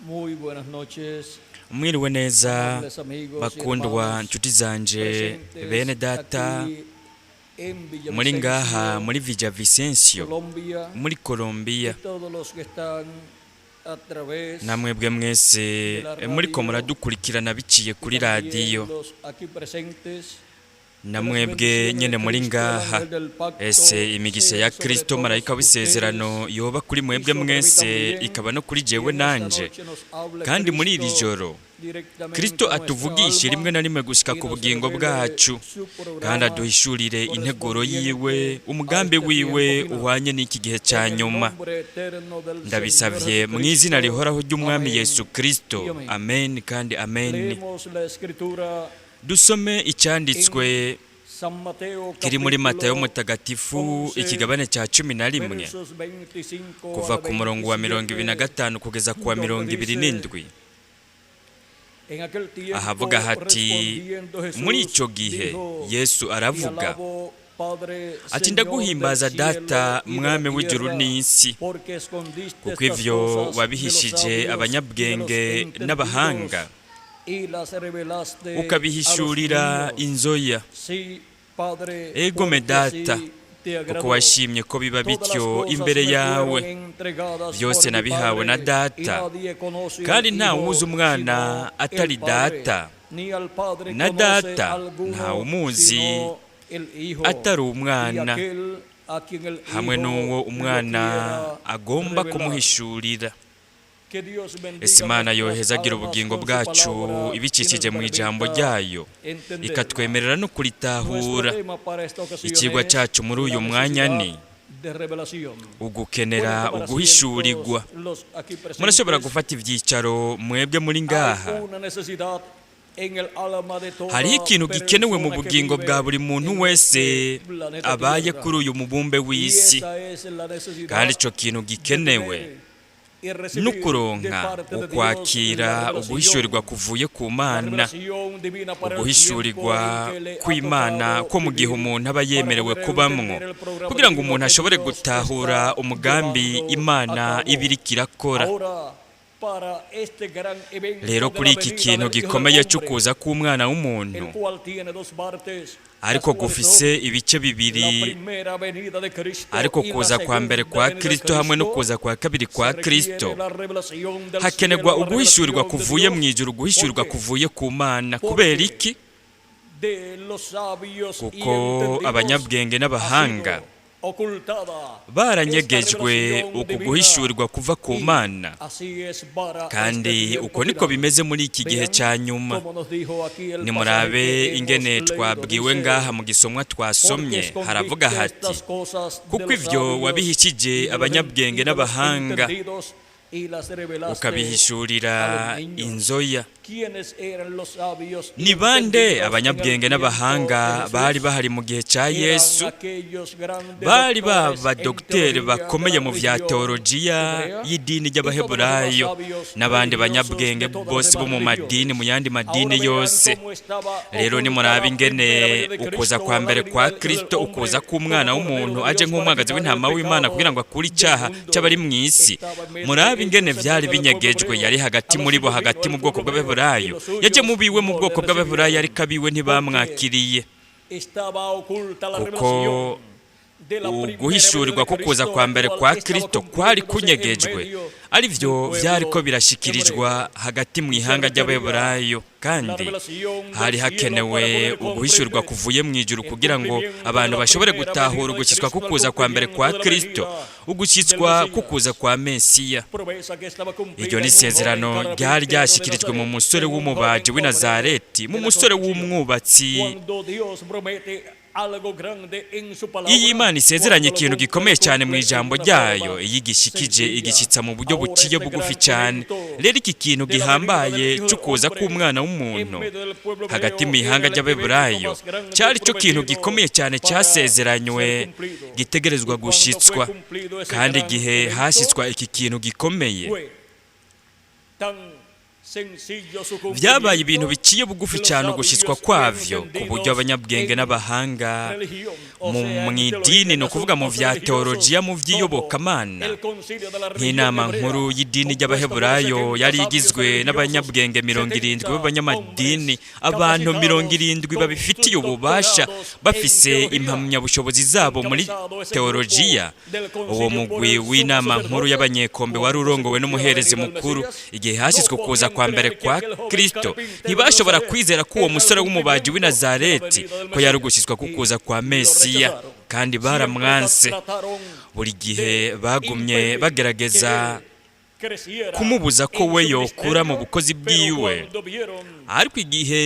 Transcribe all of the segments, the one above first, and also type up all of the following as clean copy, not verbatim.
Muy buenas noches, Mwiriwe neza, amables amigos y bakundwa, hermanos nshuti zanje, presentes bene data aquí en muri ngaha Villavicencio, muri Villavicencio, Colombia, muri y Colombia, todos los que están a través namwebwe mwese de la muriko radio muradukurikirana biciye y kuri también radiyo, los aquí presentes. Que las namwebwe bendiciones nyene de muri Cristo, el ngaha. ángel del pacto, Ese imigisha sean ya sobre Kristo, todos marayika w'isezerano, ustedes yoba kuri y mwebwe sobre mí mwese, también. ikaba no kuri Y jewe en esta nanje. noche nos hable Kandi muri iri Cristo joro directamente Kristo a nuestra atuvugishe alma rimwe na rimwe gushika y ku nos bugingo revele bwacu, su kandi programa aduhishurire integuro yiwe, correspondiente a umugambi este wiwe tiempo final. uhwanye n'iki gihe ca En el nyuma. nombre eterno del Señor Ndabisavye mu izina Jesucristo. rihoraho ry'Umwami Amén Yesu Kristo. y amén. Amen kandi amen. Leemos la escritura Dusome icanditswe en San Mateo kiri muri Matayo capítulo Mutagatifu, 11, ikigabane ca 11, versos 25 kuva al ku murongo wa mirongo ibiri na 27, gatanu kugeza ku wa donde mirongo ibiri dice: n'indwi. En aquel tiempo, Ahavuga hati: respondiendo Jesús, Muri ico gihe dijo: Yesu Te aravuga alabo, Padre, ati: Señor del Ndaguhimbaza Data, cielo y de la Mwami w'ijuru tierra, n'isi, porque escondiste kuko estas ivyo cosas de los wabihishije sabios y de los abanyabwenge entendidos n'abahanga, y las revelaste a los ukabihishurira niños. inzoya. Sí, Padre, Egome porque Data, así te kuko agradó. washimye ko biba Todas las bityo cosas imbere me yawe. fueron entregadas Byose por mi nabihawe na Padre, y Data, nadie conoce al kandi nta Hijo wuzi umwana sino el atari Padre, Data, ni al Padre na conoce Data alguno ntawumuzi sino el Hijo, atari y umwana, aquel a quien el hamwe Hijo n'uwo lo umwana quiera agomba revelar. kumuhishurira. Que Dios bendiga Ese Imana nuestras yohezagira almas ubugingo con su bwacu palabra y ibicishije nos mu ijambo permita ryayo, entenderla. ikatwemerera no Nuestro kuritahura. tema para esta ocasión Icigwa es cacu muri uyu la mwanya necesidad ni de revelación. ugukenera Pueden tomar uguhishurirwa. asientos los aquí Murashobora presentes. gufata ivyicaro mwebwe muri ngaha. Hay una necesidad en el alma de toda Hariho ikintu gikenewe mu persona que bugingo vive bwa buri muntu en wese este planeta abaye Tierra. kuri uyu mubumbe Y w'isi, esa es la necesidad kandi ico kintu de gikenewe tener y recibir de n'ukuronka parte de Dios la ukwakira revelación, uguhishurirwa kuvuye ku la Mana, revelación divina para el tiempo uguhishurirwa en que le ha kw'Imana tocado ko mu gihe vivir umuntu aba para yemerewe poder kubamwo, entender el programa kugira ngo divino umuntu que ashobore Dios gutahura está umugambi llevando a Imana cabo. iba iriko irakora. Ahora, para este gran evento Rero de kuri la iki venida kintu del Hijo del gikomeye Hombre, c'ukuza k'umwana w'umuntu, el cual tiene dos partes, las ariko cuales gufise son ibice la bibiri, primera venida de Cristo ariko y la kuza kwa mbere segunda kwa venida de Kristo hamwe no Cristo, kuza kwa kabiri se kwa requiere Kristo, la revelación del hakenerwa cielo, la uguhishurirwa revelación de kuvuye Dios. mu ijuru, uguhishurirwa ¿Por qué? kuvuye ku Mana. Kubera Porque iki? de los sabios y Kuko entendidos abanyabwenge ha n'abahanga sido ocultada esta baranyegejwe revelación uku divina. guhishurirwa kuva ku Y Mana, así es para este kandi tiempo uko niko final. bimeze muri iki gihe Vean ca nyuma. cómo nos dijo aquí el pasaje Nimurabe que hemos ingene leído. twabwiwe Dice: ngaha mu gisomwa Porque twasomye, haravuga escondiste hati: estas cosas de Kuko los ivyo sabios wabihishije y de los abanyabwenge y de los n'abahanga, entendidos y las revelaste a ukabihishurira los niños. inzoya. ¿Quiénes eran los sabios y Ni bande entendidos en el abanyabwenge tiempo de n'abahanga Jesús? bari bahari mu gihe ca Eran Yesu? aquellos grandes Bari ba doctores en badogiteri teología de bakomeye la mu vya religión teologiya hebrea y'idini y todos los demás ry'Abaheburayo sabios n'abandi religiosos banyabwenge de todas las bose bo demás mu madini, mu religiones. yandi madini Ahora verán yose. cómo estaba Rero oculta nimurabe la ingene primera venida de ukuza Cristo, kwa la mbere venida kwa del Hijo del Kristo, ukuza Hombre k'umwana como Cordero w'umuntu de aje Dios para nk'umwagazi quitar el w'intama w'Imana kugira pecado ngo akure del icaha mundo. c'abari mw'isi. Estaba en medio de Murabe ingene ellos, en vyari medio del pueblo binyegejwe, hebreo. yari hagati A los muri bo, suyos vino hagati el mu bwoko pueblo hebreo y bw'Abaheburayo. los Yaje mu suyos biwe mu no le bwoko bw'Abaheburayo, recibieron, ariko abiwe porque ntibamwakiriye, estaba oculta la kuko revelación de la primera venida uguhishurirwa de kukuza Cristo, kwa la mbere cual kwa estaba Kristo kwari cumpliéndose en kunyegejwe, medio del arivyo vyariko pueblo birashikirijwa hebreo. hagati mu Y se ihanga requería ry'Abaheburayo, la kandi revelación del hari cielo para hakenewe poder uguhishurirwa comprender kuvuye mu ijuru el kugira ngo cumplimiento de abantu la bashobore primera gutahura venida de ugushyitswa Cristo, el kukuza kwa mbere cumplimiento kwa de la Kristo, venida del ugushyitswa Mesías. kukuza kwa Mesiya. Promesa que estaba Iryo cumplida ni en un joven isezerano ryari carpintero de ryashikirijwe mu Nazaret, musore en un joven w'umubaji w'i obrero Nazareti, mu de la musore construcción. w'umwubatsi. Cuando Dios promete algo grande en su Iyo palabra, Imana isezeranye cuando lo ikintu cumple, gikomeye lo cyane mu cumple en ijambo una ryayo, forma iyo igishikije sencilla. igishitsa mu buryo Ahora buciye este bugufi gran cyane. evento Rero iki kintu de la venida del gihambaye Hijo del c'ukuza Hombre k'umwana en w'umuntu medio del pueblo hagati hebreo mu ihanga era el evento ry'Abaheburayo más grande cari cyo kintu prometido gikomeye cyane para cyasezeranywe ser cumplido. gitegerezwa Y cuando fue gushitswa. cumplido ese Kandi gran igihe evento, hashitswa iki kintu gikomeye, fue tan Byabaye ibintu biciye bugufi cyane ugushyitswa kwavyo, ku buryo abanyabwenge n'abahanga mu idini, ni ukuvuga mu vya teolojiya, mu vy'iyobokamana, nk'inama nkuru y'idini ry'Abaheburayo yari igizwe n'abanyabwenge 70 b'abanyamadini, abantu 70 babifitiye ububasha, bafise impamyabushobozi zabo muri teolojiya. Uwo mugwi w'inama nkuru y'abanyekombe wari urongowe n'umuherezi mukuru. Igihe hashyizwe kuza kwa mbere kwa Kristo, ntibashobora kwizera ko uwo musore w'umubaji w'i Nazareti ko yari ugushyizwa kukuza kwa Mesiya, kandi baramwanse. Buri gihe bagumye bagerageza kumubuza ko we yokura mu bukozi bwiwe, ariko igihe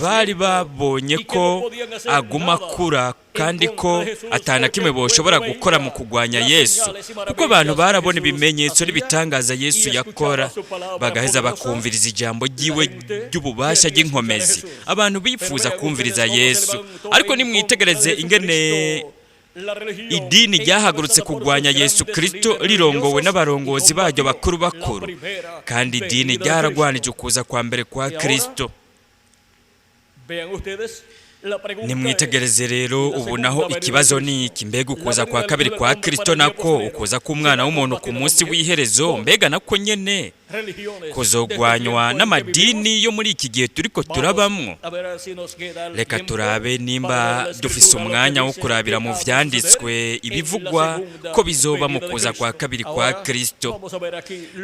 bari babonye ko aguma akura kandi ko atana kimwe boshobora gukora mu kugwanya Yesu, kuko abantu barabona ibimenyetso n'ibitangaza Yesu yakora, bagaheza bakumviriza ijambo ryiwe ry'ububasha ry'inkomezi, abantu bifuza kumviriza Yesu. Ariko nimwitegereze ingene idini ryahagurutse kugwanya Yesu Kristo rirongowe n'abarongozi baryo bakuru bakuru, kandi idini ryaragwanije ukuza kwa mbere kwa Kristo. Nimwitegereze rero ubu naho ikibazo ni iki: mbega ukuza kwa kabiri kwa Kristo, nako ukuza k'Umwana w'umuntu ku munsi w'iherezo, mbega nako nyene kuzogwanywa n'amadini yo muri iki gihe turiko turabamwo? Reka turabe nimba dufise umwanya wo kurabira mu vyanditswe ibivugwa ko bizoba mu kuza kwa kabiri kwa Kristo.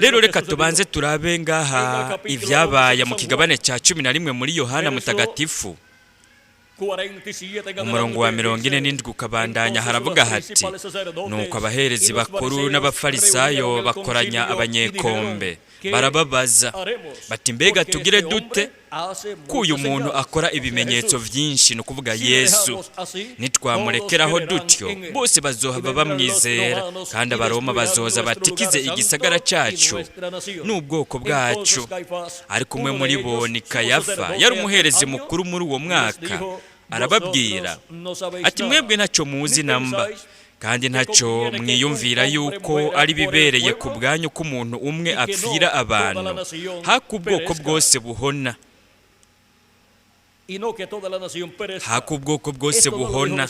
Rero reka tubanze turabe ngaha ivyabaye mu kigabane ca 11 muri Yohana Mutagatifu, umurongo wa 47 ukabandanya. Haravuga hati: "Nuko abaherezi bakuru n'Abafarisayo bakoranya abanyekombe, barababaza bati: 'Mbega tugire dute ko uyu muntu akora ibimenyetso byinshi?' Ni ukuvuga Yesu. 'Nitwamurekeraho dutyo, bose bazohava bamwizera, kandi Abaroma bazoza batikize igisagara cyacu n'ubwoko bwacu.' Ariko umwe muri bo, ni Kayafa, yari umuherezi mukuru muri uwo mwaka, arababwira ati: 'Mwebwe ntacyo muzi namba, kandi ntacyo mwiyumvira yuko ari bibereye ku bwanyu ko umuntu umwe apfira abantu, hako ubwoko bwose buhona, hako ubwoko bwose buhona.'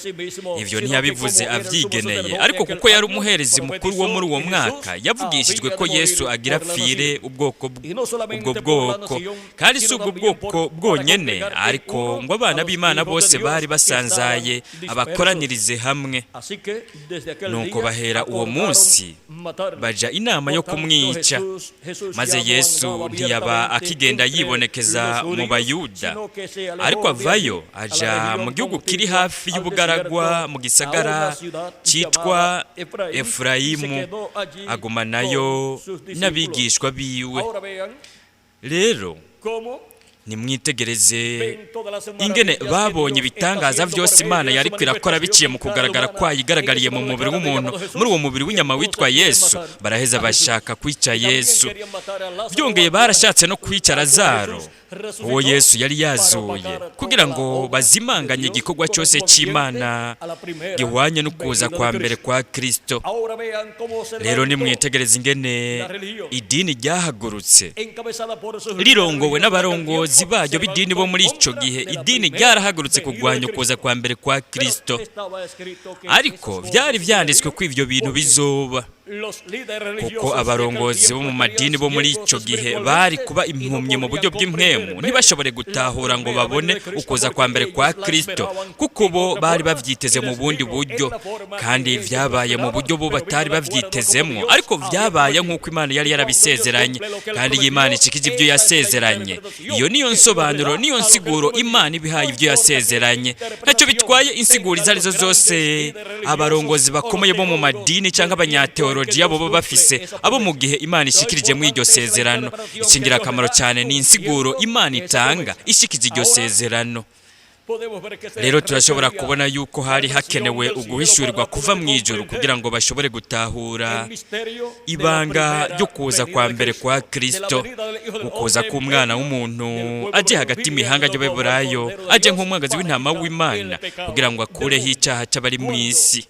Ibyo ntiyabivuze abyigeneye, ariko kuko yari umuherezi mukuru wo muri uwo mwaka, yavugishijwe ko Yesu agira apfire ubwoko, ubwo bwoko, kandi si ubwo bwoko bwonyene, ariko ngo abana b'Imana bose bari basanzaye abakoranirize hamwe. Nuko bahera uwo munsi baja inama yo kumwica. Maze Yesu ntiyaba akigenda yibonekeza mu Bayuda, ariko avayo aja mu gihugu kiri hafi y'ubugaragwa, mu gisagara cyitwa Efurayimu, agumanayo n'abigishwa biwe." Rero nimwitegereze ingene babonye ibitangaza byose Imana yari kwirakora biciye mu kugaragara kwayo igaragariye mu mubiri w'umuntu, muri uwo mubiri w'inyama witwa Yesu. Baraheza bashaka kwica Yesu. Byongeye barashatse no kwica Lazaro, uwo Yesu yari yazuye, kugira ngo bazimanganye igikorwa cyose cy'Imana gihwanye no kuza kwa mbere kwa Kristo. Rero nimwitegereze ingene idini ryahagurutse rirongowe n'abarongozi baryo b'idini bo muri ico gihe. Idini ryarahagurutse kurwanya ukuza kwa mbere kwa Kristo, ariko vyari vyanditswe ko ivyo bintu bizoba, kuko abarongozi bo mu madini bo muri ico gihe bari kuba impumyi mu buryo bw'impwemu, ntibashobore gutahura ngo babone ukuza kwa mbere kwa Kristo, kuko bo bari bavyiteze mu bundi buryo, kandi vyabaye mu buryo bo batari bavyitezemwo, ariko vyabaye nk'uko Imana yari yarabisezeranye. Kandi iyo Imana ishikije ibyo yasezeranye, iyo niyo nsobanuro, niyo nsiguro Imana ibihaye ibyo yasezeranye. Ntacyo bitwaye insiguro izo arizo zose abarongozi bakomeye bo mu madini cyangwa abanyateolojiya bo baba bafise, abo mu gihe Imana ishikirije muri iryo sezerano, ikingirakamaro cyane ni insiguro Imana itanga ishikije iryo sezerano. Rero turashobora kubona yuko hari hakenewe uguhishurirwa kuva mu ijuru kugira ngo bashobore gutahura ibanga ryo kuza kwa mbere kwa Kristo, ukuza k'Umwana w'umuntu aje hagati y'imihanga y'Abeburayo, aje nk'umwagazi w'intama w'Imana kugira ngo akureho icyaha cy'abari mu isi.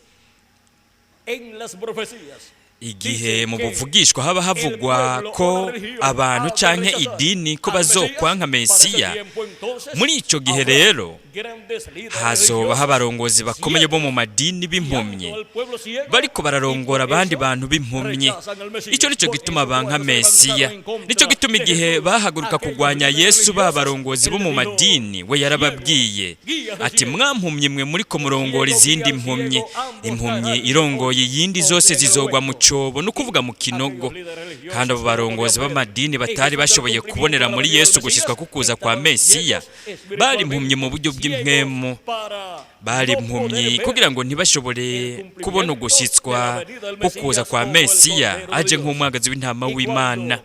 Igihe mu buvugishwa haba havugwa ko abantu canke idini ko bazokwanka Mesiya, muri ico gihe rero hazobaho abarongozi bakomeye bo mu madini b'impumyi bariko bararongora abandi bantu b'impumyi. Icyo nicyo gituma banka Mesiya. Nicyo gituma igihe bahaguruka kugwanya Yesu, ba barongozi bo mu madini, we yarababwiye ati: "Mwampumyi mwe muriko murongora izindi mpumyi, impumyi irongoye iyindi zose zizogwa mu cobo", ni ukuvuga mu kinogo. Kandi abo barongozi b'amadini batari bashoboye kubonera muri Yesu gushyitswa kukuza kwa Mesiya bari impumyi mu buryo bw'impwemu. Bari impumyi kugira ngo ntibashobore kubona ugushyitswa kukuza kwa Mesiya aje nk'umwagazi w'intama w'Imana.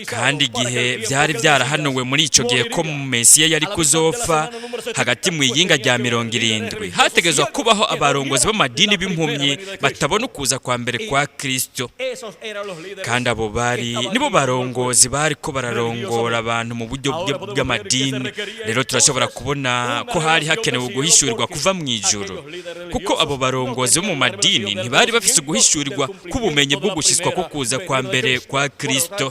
Kandi igihe byari byarahanuwe muri icyo gihe ko Mesiya yari kuzopfa hagati mu iyinga rya 70, hategezwa kubaho abarongozi b'amadini b'impumyi batabona ukuza kwa mbere kwa Kristo. Kandi abo bari nibo barongozi bari ko bararongora abantu mu buryo bw'amadini. Rero turashobora kubona ko hari hakenewe uguhishurirwa kuva mu ijuru, kuko abo barongozi bo mu madini ntibari bafise uguhishurirwa k'ubumenyi bwo gushyitswa ko kuza kwa mbere kwa Kristo.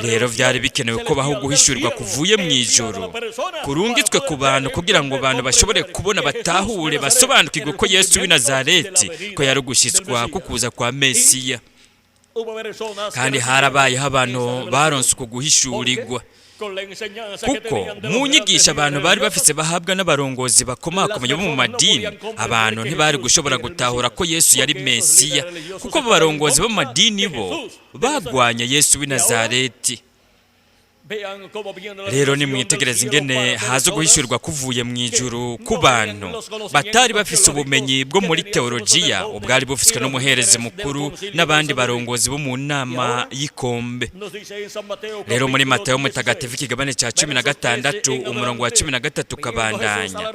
Rero byari bikenewe ko baho uguhishurirwa kuvuye mu ijuru kurungitswe ku bantu, kugira ngo abantu bashobore kubona, batahure, basobanukirwe ko Yesu w'i Nazareti ko yari ugushyitswa kukuza kwa Mesiya. Kandi harabayeho abantu baronse uku guhishurirwa, kuko mu nyigisho abantu bari bafise bahabwa n'abarongozi bakomakomeye bo mu madini, abantu ntibari gushobora gutahura ko Yesu yari Mesiya, kuko abo barongozi bo mu madini bo bagwanya Yesu w'i Nazareti. Rero nimwitegereza ingene haza uguhishurirwa kuvuye mu ijuru ku bantu batari bafise ubumenyi bwo muri teologiya, ubwari bufiswe n'umuherezi mukuru n'abandi barongozi bo mu nama y'ikombe. Rero muri Matayo Mutagatifu, ikigabane cya 16, umurongo wa 13 ukabandanya,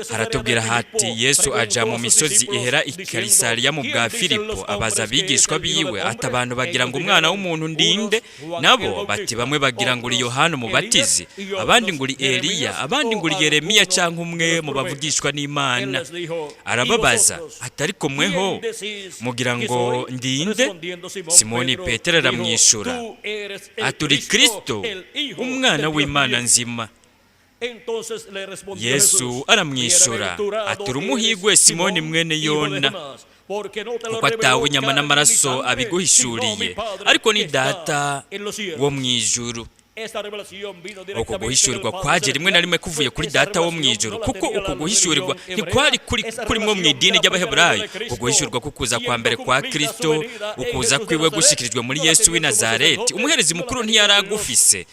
haratubwira hati: "Yesu aja mu misozi ihera i Kayisariya mu bwa Filipo, abaza abigishwa biwe ati: 'Abantu bagira ngo umwana w'umuntu ndinde?' Nabo bati: 'Bamwe bagira ngo uri Yohana Umubatizi, abandi ngo uri Eliya, abandi ngo uri Yeremiya cyangwa umwe mu bavugishwa n'Imana.' Arababaza ati: 'Ariko mweho mugira ngo ndinde?' Simoni Petero aramwishura ati: 'Uri Kristo, umwana w'Imana nzima.' Yesu aramwishura ati: 'Uri umuhigwe, Simoni mwene Yona, kuko atawe inyama n'amaraso abiguhishuriye, ariko ni Data wo mu ijuru.'" Uku guhishurirwa kwaje rimwe na rimwe kuvuye kuri Data wo mu ijuru, kuko uku guhishurirwa ntikwari kuri kurimwo mu idini ry'Abaheburayo. Uku guhishurirwa kukuza kwa mbere kwa Kristo, ukuza kwiwe gushikirijwe muri Yesu w'i Nazareti, umuherezi mukuru ntiyari agufise,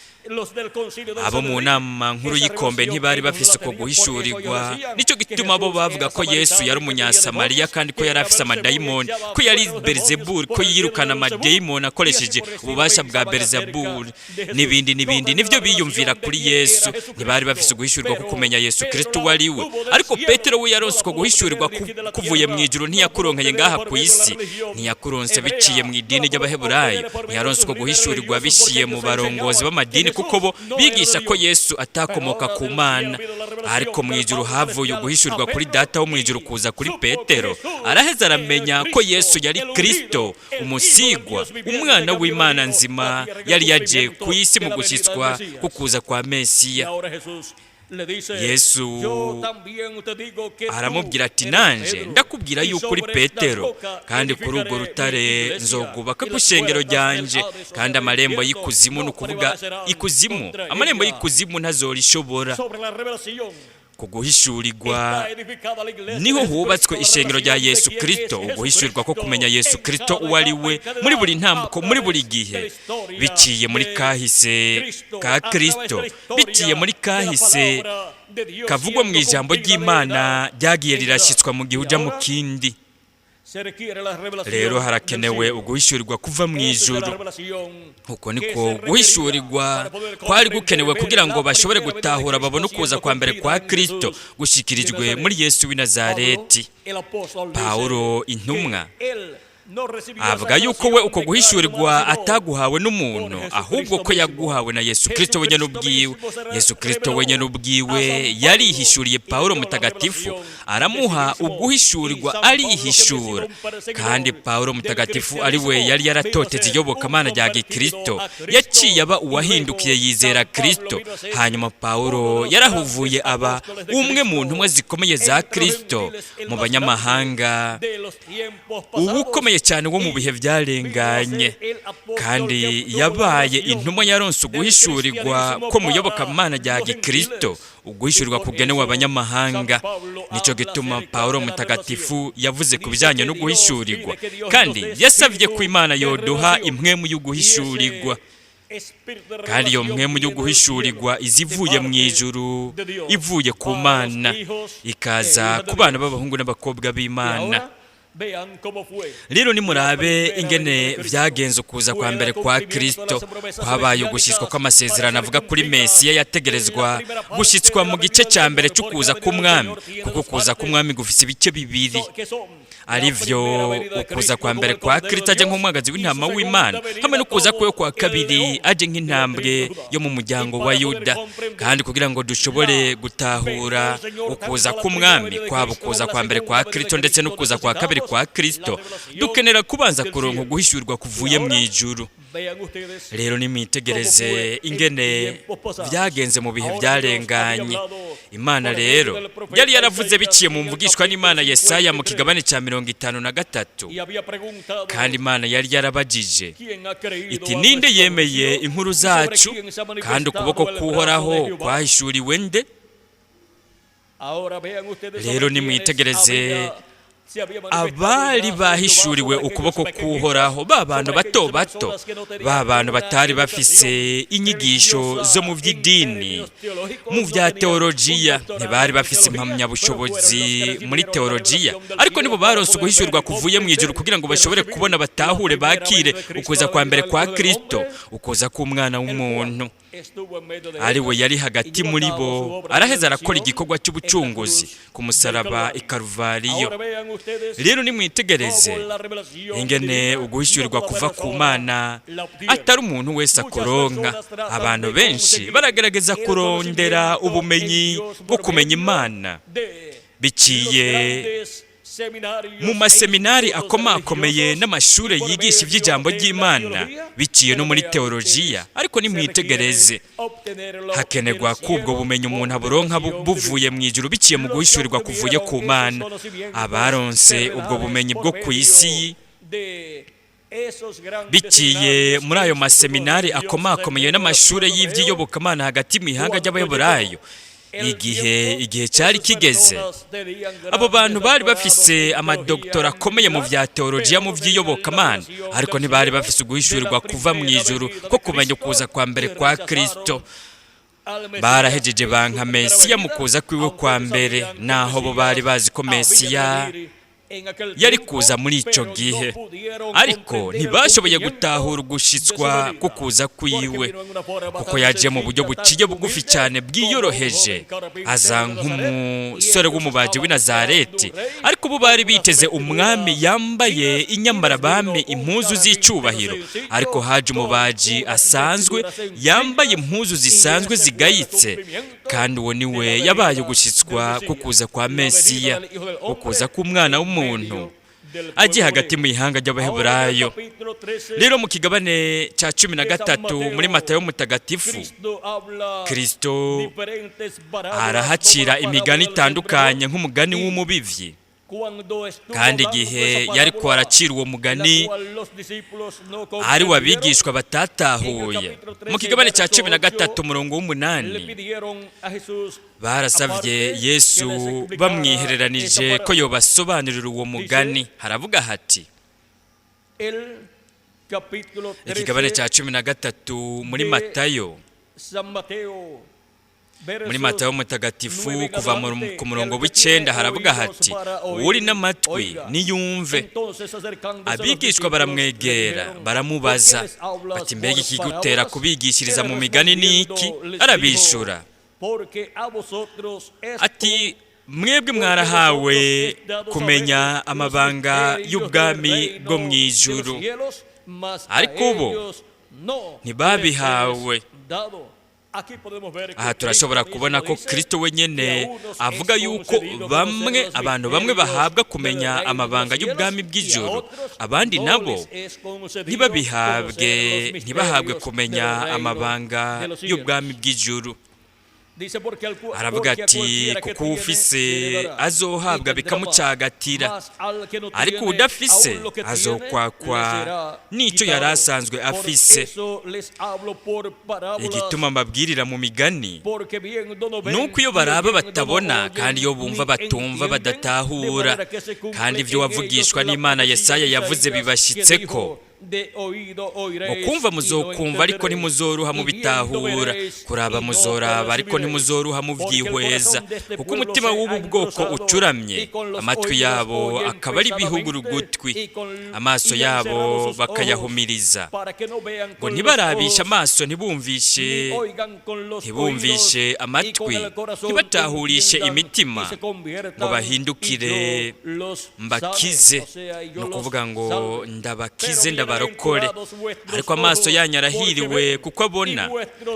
abo mu nama nkuru y'ikombe ntibari bafise uko guhishurirwa. Nicyo gituma bo bavuga ko Yesu yari Umunyasamariya, kandi ko yari afise amadayimoni, ko yari Beelzebuli, ko yirukana amadayimoni akoresheje ububasha bwa Beelzebuli, n'ibindi n'ibindi. Nivyo biyumvira kuri Yesu. Ntibari bafise uguhishurirwa ko kumenya Yesu Kristo uwo ari we. Ariko Petero we yaronse uko guhishurirwa kuvuye mu ijuru. Ntiyakuronkeye ngaha ku isi, ntiyakuronse biciye mu idini ry'Abaheburayo, ntiyaronse uko guhishurirwa biciye mu barongozi b'amadini, kuko bo bigisha ko Yesu atakomoka ku Mana. Ariko mu ijuru havuye uguhishurirwa kuri Data wo mu ijuru kuza kuri Petero, araheza aramenya ko Yesu yari Kristo, umusigwa, umwana w'Imana nzima, yari yaje ku isi mu gushyitswa kukuza kwa Mesiya. Yesu aramubwira ati: "Nanje ndakubwira yuko uri Petero, kandi kuri urwo rutare nzogubaka ku ishengero ryanje, kandi amarembo y'ikuzimu", ni ukuvuga ikuzimu, "amarembo y'ikuzimu ntazorishobora." Ku guhishurirwa niho hubatswe ishengero rya Yesu Kristo. Uguhishurirwa ko kumenya Yesu Kristo uwo ari we muri buri ntambuko, muri buri gihe, biciye muri kahise ka Kristo, biciye muri kahise kavugwa mu ijambo ry'Imana ryagiye rirashyitswa mu gihe uja mu kindi. Rero harakenewe uguhishurirwa kuva mu ijuru. Uko niko guhishurirwa kwari gukenewe kugira ngo bashobore gutahura, babone ukuza kwa mbere kwa Kristo gushikirijwe muri Yesu w'i Nazareti. Pawulo intumwa Avuga yuko we uko guhishurirwa ataguhawe n'umuntu, ahubwo ko yaguhawe na Yesu Kristo wenyine ubwiwe. Yesu Kristo wenyine ubwiwe yarihishuriye Pawulo mutagatifu, aramuha uguhishurirwa, arihishura. Kandi Pawulo mutagatifu, ari we yari yaratoteze iyobokamana rya gikristo, yaciye aba uwahindukiye yizera Kristo. Hanyuma Pawulo yarahuvuye aba umwe mu ntumwa zikomeye za Kristo mu banyamahanga, ubukomeye cyane wo mu bihe byarenganye. Kandi yabaye intumwa yaronse uguhishurirwa ko muyobokamana rya gikristo, uguhishurirwa kugenewe abanyamahanga. Nicyo gituma Pawulo mutagatifu yavuze ku bijyanye no guhishurirwa, kandi yasabye ko Imana yoduha impwemu y'uguhishurirwa. Kandi iyo mpwemu yo guhishurirwa iza ivuye mu ijuru, ivuye ku Mana, ikaza ku bana b'abahungu n'abakobwa b'Imana. Rero nimurabe ingene vyagenze. Ukuza kwa mbere kwa Kristo kwabaye ugushyitswa kw'amasezerano avuga kuri Mesiya yategerezwa gushyitswa mu gice cya mbere cy'ukuza k'Umwami, kuko kuza k'Umwami gufise ibice bibiri, arivyo ukuza kwa mbere kwa Kristo aje nk'umwagazi w'intama w'Imana, hamwe no kuza kwe kwa kabiri aje nk'intambwe yo mu muryango wa Yuda. Kandi kugira ngo dushobore gutahura ukuza k'Umwami, kwaba ukuza kwa mbere kwa Kristo ndetse no kuza kwa kabiri kwa Kristo, dukenera kubanza kuronka guhishurirwa kuvuye mu ijuru. Rero nimwitegereze ingene byagenze mu bihe byarenganye. Imana rero yari yaravuze biciye mu mvugishwa n'Imana Yesaya mu kigabane cya 53. Kandi Imana yari yarabagije iti: "Ninde yemeye inkuru zacu, kandi ukuboko k'Uhoraho kwahishuriwe nde?" Rero nimwitegereze abari bahishuriwe ukuboko k'Uhoraho, ba bantu bato bato, ba bantu batari bafise inyigisho zo mu by'idini, mu bya teologiya, ntibari bafise impamyabushobozi muri teologiya, ariko nibo baronse uguhishurwa kuvuye mu ijuru kugira ngo bashobore kubona, batahure, bakire ukuza kwa mbere kwa Kristo, ukuza k'Umwana w'umuntu, ari we yari hagati muri bo, araheza arakora igikorwa cy'ubucunguzi ku musaraba i Karuvariyo. Rero nimwitegereze ingene uguhishurirwa kuva ku Mana atari umuntu wese akuronka. Abantu benshi baragerageza kurondera ubumenyi bwo kumenya Imana biciye mu maseminari akomakomeye n'amashuri yigisha iby'ijambo ry'Imana, biciye no muri teolojiya. Ariko nimwitegereze, hakenerwa ko ubwo bumenyi umuntu aburonka buvuye mu ijuru, biciye mu guhishurirwa kuvuye ku Mana. Abaronse ubwo bumenyi bwo ku isi biciye muri ayo maseminari akomakomeye n'amashuri y'iby'iyobokamana hagati mu ihanga ry'Abaheburayo, igihe cyari kigeze, abo bantu bari bafise amadokitora akomeye mu bya teolojiya, mu by'iyobokamana, ariko ntibari bafise uguhishurirwa kuva mu ijuru ko kumenya ukuza kwa mbere kwa Kristo. Barahejeje banka Mesiya mu kuza kwiwe kwa mbere, naho bo bari bazi ko Mesiya yari kuza muri icyo gihe, ariko ntibashoboye gutahura ugushitswa ko kuza kwiwe, kuko yaje mu buryo buciye bugufi cyane, bwiyoroheje, aza nk'umusore w'umubaji w'i Nazareti. Ariko ubu bari biteze umwami yambaye inyambarabami, impuzu z'icyubahiro, ariko haje umubaji asanzwe yambaye impuzu zisanzwe zigayitse. Kandi uwo ni we yabaye ugushyitswa ko kuza kwa Mesiya, ukuza k'Umwana w'umuntu agiye hagati mu ihanga ry'Abaheburayo. Rero mu kigabane cya 13 muri Matayo mutagatifu, Kristo arahacira imigani itandukanye nk'umugani w'umubivyi. Kandi igihe yari aracira uwo mugani, ari wabigishwa batatahuye, mu kigabane cya 13 umurongo w'8, barasabye Yesu bamwihereranije ko yobasobanurira uwo mugani. Haravuga hati, ikigabane cya 13 muri Matayo, muri Matayo mutagatifu, kuva ku murongo w'9, haravuga hati: "Uri n'amatwi niyumve." Abigishwa baramwegera, baramubaza bati: "Mbega ikigutera kubigishiriza mu migani ni iki?" Arabishura ati: Mwebwe mwarahawe kumenya amabanga y'ubwami bwo mu ijuru, ariko bo ntibabihawe. Aha turashobora kubona ko Kristo wenyine avuga yuko bamwe, abantu bamwe bahabwa kumenya amabanga y'ubwami bw'ijuru, abandi nabo ntibabihabwe, ntibahabwe kumenya amabanga y'ubwami bw'ijuru. Aravuga ati: "Kuko ufise azohabwa bikamucagatira, ariko udafise azokwakwa n'icyo yari asanzwe afise. Igituma mbabwirira mu migani nuko iyo baraba batabona, kandi iyo bumva batumva, badatahura. Kandi ibyo wavugishwa n'Imana Yesaya yavuze bibashyitseko: Mukumva muzokumva, ariko ntimuzoruha mubitahura; kuraba muzoraba, ariko ntimuzoruha mubyihweza; kuko umutima w'ubu bwoko ucuramye, amatwi yabo akaba ari ibihuguru ugutwi, amaso yabo bakayahumiriza, ngo ntibarabishe amaso, ntibumvishe amatwi, ntibatahurishe imitima, ngo bahindukire mbakize." Ni ukuvuga ngo ndabakize, ndabarokore. "Ariko amaso yanyu arahiriwe kuko abona,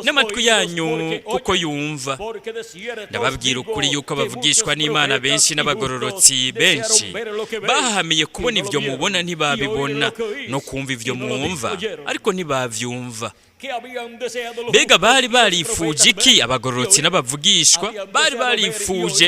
n'amatwi yanyu kuko yumva. Ndababwira ukuri yuko abavugishwa n'Imana benshi n'abagororotsi benshi bahahamiye kubona ibyo mubona, ntibabibona, no kumva ibyo mwumva, ariko ntibabyumva." Mbega bari barifuje iki abagororotsi n'abavugishwa? Bari barifuje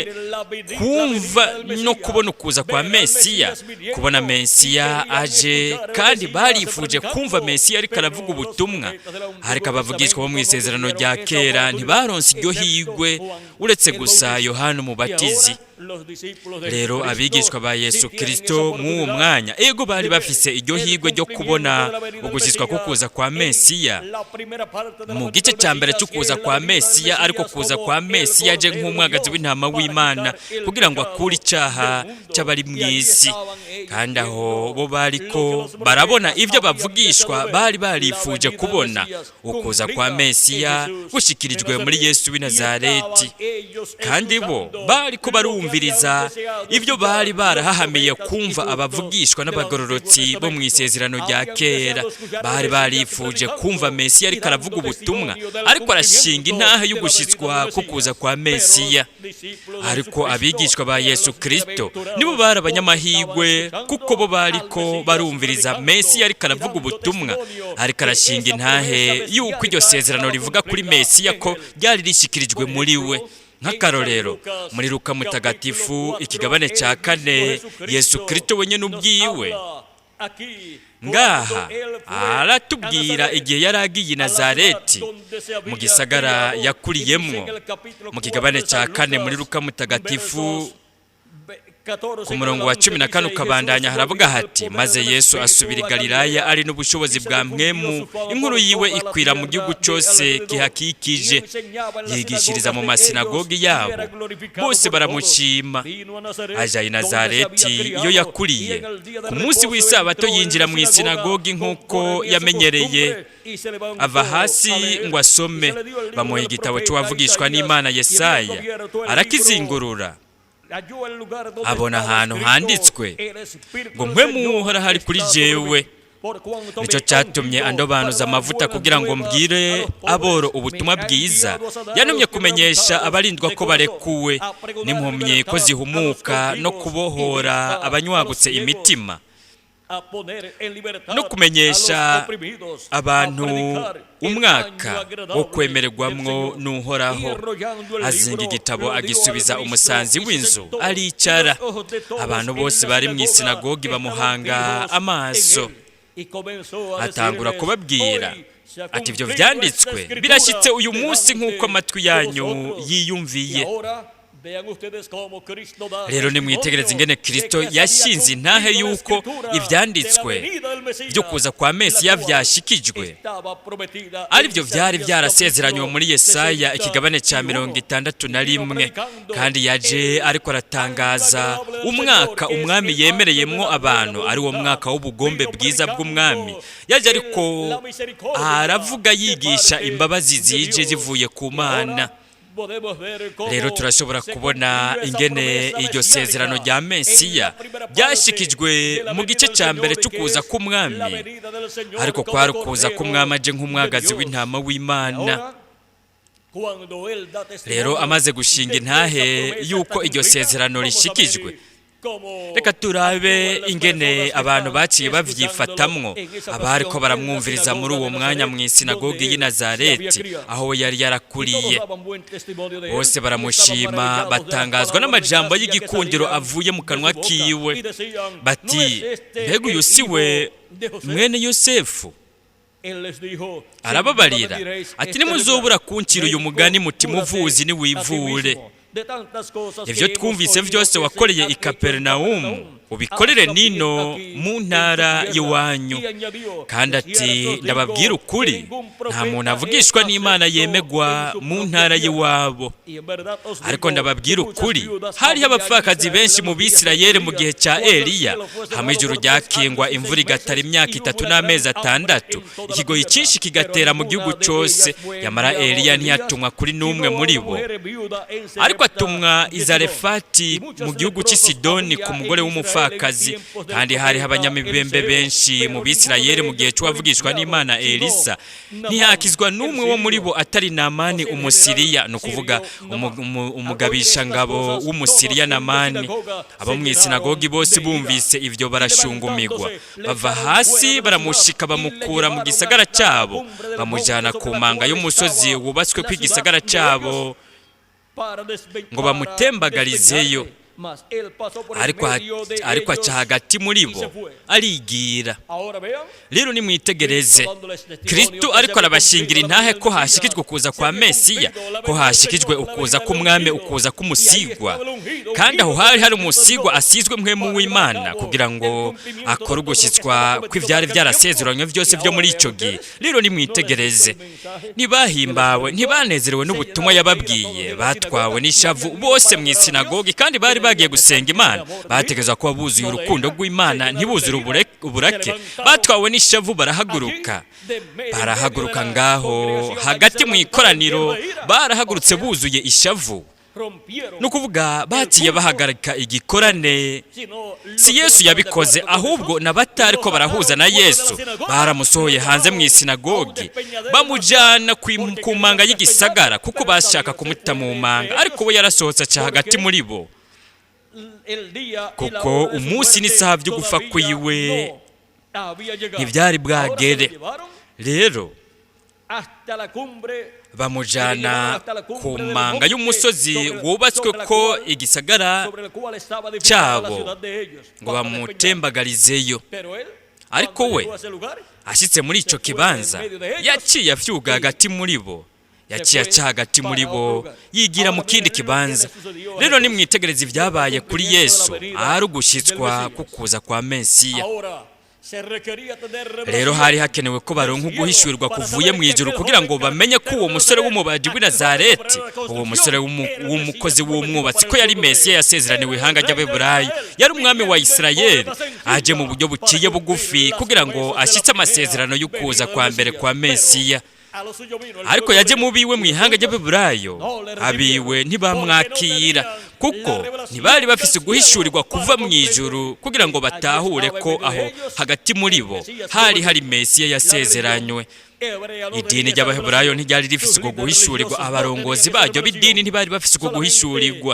kumva no kubona ukuza kwa Mesiya, kubona Mesiya aje, kandi barifuje kumva Mesiya ariko aravuga ubutumwa. Ariko abavugishwa bo mu isezerano rya kera ntibaronse iryo higwe, uretse gusa Yohana Umubatizi. Rero abigishwa ba Yesu Kirisito mw'uwo mwanya, ego, bari bafise iryo higwe ryo kubona ugushyitswa ko kuza kwa Mesiya mu gice cya mbere cy'ukuza kwa Mesiya, ariko kuza kwa Mesiya aje nk'umwagazi w'intama w'Imana kugira ngo akure icyaha cy'abari mu isi. Kandi aho bo bariko barabona ibyo bavugishwa bari barifuje kubona, ukuza kwa Mesiya gushikirijwe muri Yesu w'i Nazareti, kandi bo bariko barumviriza ibyo bari barahahamiye kumva abavugishwa n'abagororotsi bo mu isezerano rya kera. Bari barifuje kumva Mesiya ariko aravuga ubutumwa, ariko arashinga intahe y'ugushyitswa ko kuza kwa Mesiya. Ariko abigishwa ba Yesu Kirisito nibo bari abanyamahirwe, kuko bo bariko barumviriza Mesiya ariko aravuga ubutumwa, ariko arashinga intahe y'uko iryo sezerano rivuga kuri Mesiya ko ryari rishyikirijwe muri we. Nk'akarorero, muri Luka Mutagatifu ikigabane cya 4, Yesu Kirisito wenyine ubwiwe ngaha aratubwira igihe yari agiye i Nazareti, mu gisagara yakuriyemwo. Mu kigabane cya 4 muri Luka Mutagatifu, ku murongo wa 14 ukabandanya, haravuga hati: "Maze Yesu asubira i Galilaya ari n'ubushobozi bwa Mpwemu, inkuru yiwe ikwira mu gihugu cyose kihakikije. Yigishiriza mu masinagogi yabo, bose baramushima. Aja i Nazareti iyo yakuriye, ku munsi w'isabato yinjira mu isinagogi nk'uko yamenyereye, ava hasi ngo asome. Bamuha igitabo cy'uwavugishwa n'Imana Yesaya, arakizingurura, abona ahantu handitswe ngo: 'Mpwemu Uhoraho ari kuri jewe, nicyo cyatumye andobanuza amavuta kugira ngo mbwire aboro ubutumwa bwiza. Yantumye kumenyesha abarindwa ko barekuwe, n'impumyi ko zihumuka, no kubohora abanywagutse imitima, no kumenyesha abantu umwaka wo kwemererwamwo n'Uhoraho.' Azinga igitabo, agisubiza umusanzi w'inzu, aricara. Abantu bose bari mu isinagogi bamuhanga amaso. Atangura kubabwira ati: 'Ibyo byanditswe birashyitse uyu munsi nk'uko amatwi yanyu yiyumviye.'" Rero nimwitegereze ingene Kirisito yashinze intahe y'uko ibyanditswe byo kuza kwa Mesiya byashikijwe, aribyo byari byarasezeranywe muri Yesaya ikigabane cya 61. Kandi yaje ariko aratangaza umwaka umwami yemereyemwo abantu, ari wo mwaka w'ubugombe bwiza bw'umwami. Yaje ariko aravuga, yigisha imbabazi zije zivuye ku Mana. Rero turashobora kubona ingene iryo sezerano rya Mesiya ryashikijwe mu gice cya mbere cy'ukuza k'umwami, ariko kwari ukuza k'umwami aje nk'umwagazi w'intama w'Imana. Rero amaze gushinga intahe y'uko iryo sezerano rishikijwe, reka turabe ingene abantu baciye babyifatamwo, abariko baramwumviriza muri uwo mwanya mu isinagogi y'i Nazareti aho yari yarakuriye. Bose baramushima, batangazwa n'amajambo y'igikundiro avuye mu kanwa kiwe, bati: "Mbega uyu si we mwene Yosefu?" Arababarira ati: "Nimuzobura kuncira uyu mugani muti: 'Muvuzi, niwivure. Ibyo twumvise byose wakoreye i Kaperinawumu ubikorere nino mu ntara y'iwanyu.'" Kandi ati: "Ndababwira ukuri, nta muntu avugishwa n'Imana yemegwa mu ntara y'iwabo. Ariko ndababwira ukuri, hariho abapfakazi benshi mu Bisirayeli mu gihe cya Eliya, hamwe ijuru ryakingwa, imvura igatara imyaka 3 n'amezi 6, ikigoyi cyinshi kigatera mu gihugu cyose. Yamara Eliya ntiyatumwa kuri n'umwe muri bo, ariko atumwa i Zarefati mu gihugu cy'i Sidoni ku mugore w'umupfakazi. Kandi hariho abanyamibembe benshi mu Bisirayeli mu gihe cy'uwavugishwa n'Imana Elisa, ntihakizwa n'umwe wo muri bo atari Namani Umusiriya", ni ukuvuga umugabishangabo w'Umusiriya Namani. Abo mu isinagogi bose bumvise ibyo barashungumigwa, bava hasi baramushika, bamukura mu gisagara cyabo, bamujyana ku manga y'umusozi wubatswe kw'igisagara cyabo ngo bamutembagarizeyo. Ariko aca hagati muri bo arigira. Rero nimwitegereze Kristo ariko arabashingira intahe ko hashikijwe ukuza kwa Mesiya, ko hashikijwe ukuza k'umwami, ukuza k'umusigwa. Kandi aho hari hari umusigwa asizwe mpwemu w'Imana kugira ngo akore ugushyitswa kw'ibyari byarasezeranywe byose byo muri icyo gihe. Rero nimwitegereze, ntibahimbawe, ntibanezerewe n'ubutumwa yababwiye, batwawe n'ishavu bose mu isinagogi, kandi bari bagiye gusenga Imana, bategerezwa kuba buzuye urukundo rw'Imana, ntibuzure uburake. Batwawe n'ishavu, barahaguruka, barahaguruka ngaho hagati mu ikoraniro, barahagurutse buzuye ishavu, ni ukuvuga baciye bahagarika igikorane. Si Yesu yabikoze, ahubwo n'abatari ko barahuza na Yesu baramusohoye hanze mu isinagogi, bamujyana ku manga y'igisagara, kuko bashaka kumuta mu manga, ariko we yarasohotse aca hagati muri bo, kuko umunsi n'isaha byo gupfa kwiwe ntibyari bwagere. Rero bamujyana ku manga y'umusozi wubatswe ko igisagara cyabo ngo bamutembagarizeyo. Ariko we ashyitse muri icyo kibanza, yaciye afyuga hagati muri bo, yaciye aca hagati muri bo, yigira mu kindi kibanza. Rero nimwitegereze ibyabaye kuri Yesu ahari ugushyitswa kukuza kwa Mesiya. Rero hari hakenewe ko baronka uguhishurirwa kuvuye mu ijuru kugira ngo bamenye ko uwo musore w'umubaji w'i Nazareti, uwo musore w'umukozi w'umwubatsi, ko yari Mesiya yasezeraniwe ihanga ry'Abeburayi, yari umwami wa Isirayeli aje mu buryo buciye bugufi kugira ngo ashyitse amasezerano y'ukuza kwa mbere kwa Mesiya. Ariko yaje mu biwe, mu ihanga ry'Abeburayo, abiwe ntibamwakira, kuko ntibari bafise guhishurirwa kuva mu ijuru kugira ngo batahure ko aho hagati muri bo hari hari Mesiya yasezeranywe. Idini ry'Abaheburayo ntiryari rifise uko guhishurirwa, abarongozi baryo b'idini ntibari bafise uko guhishurirwa.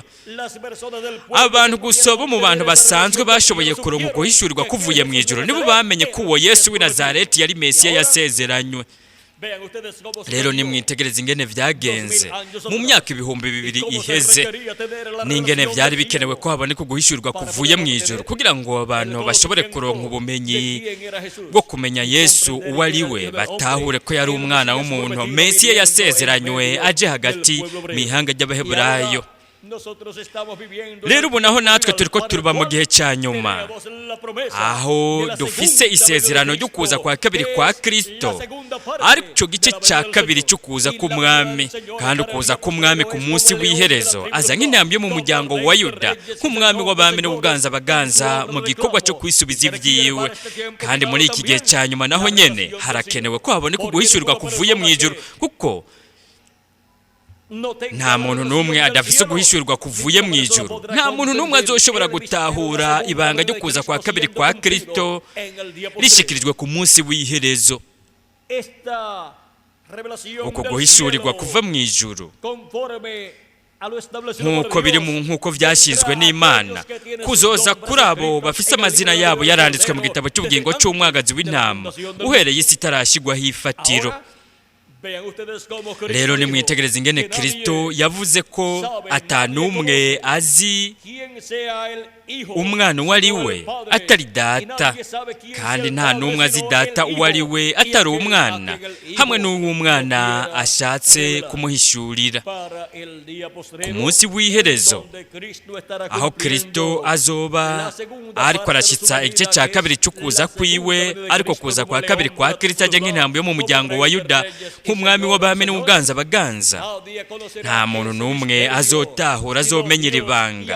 Abantu gusa bo mu bantu basanzwe bashoboye kuronka uguhishurirwa kuvuye mu ijuru nibo bamenye ko uwo Yesu w'i Nazareti yari Mesiya yasezeranywe. Rero nimwitegereze ingene vyagenze mu myaka 2000 iheze, n'ingene vyari bikenewe ko haboneka uguhishurirwa kuvuye mu ijuru kugira ngo abantu bashobore kuronka ubumenyi bwo kumenya Yesu uwo ari we, batahure ko yari umwana w'umuntu, Mesiya yasezeranywe aje hagati mu ihanga ry'Abaheburayo. Rero ubu naho natwe turiko turuba mu gihe cya nyuma, aho dufise isezerano ryo kuza kwa kabiri kwa Kristo, aricyo gice cya kabiri cy'ukuza k'umwami. Kandi ukuza k'umwami ku munsi w'iherezo, aza nk'intambwe yo mu muryango wa Yuda, nk'umwami w'abami n'ubuganza baganza mu gikorwa cyo kwisubiza ibyiwe. Kandi muri iki gihe cya nyuma naho nyene harakenewe ko haboneka uguhishurirwa kuvuye mu ijuru, kuko Nta muntu n'umwe adafise uguhishurirwa kuvuye mu ijuru, nta muntu n'umwe azoshobora gutahura ibanga ryo kuza kwa kabiri kwa Kristo rishikirijwe ku munsi w'iherezo. Uko guhishurirwa kuva mu ijuru, nk'uko biri mu nk'uko vyashinzwe n'Imana, kuzoza kuri abo bafise amazina yabo yaranditswe mu gitabo cy'ubugingo c'Umwagazi w'Intama uhereye isi itarashigwaho ifatiro. Rero nimwitegereze ingene Kristo yavuze ko atanumwe azi Umwana uwo ari we atari Data, kandi nta n'umwe azi Data uwo ari we atari Umwana, hamwe n'uwo Umwana ashatse kumuhishurira. Ku munsi w'iherezo, aho Kristo azoba ariko arashyitsa igice cya kabiri cy'ukuza kwiwe, ariko kuza kwa kabiri kwa Kristo ajya nk'intambwe yo mu muryango wa Yuda, nk'umwami w'abami n'uganza abaganza, nta muntu n'umwe azotahura, azomenyera ibanga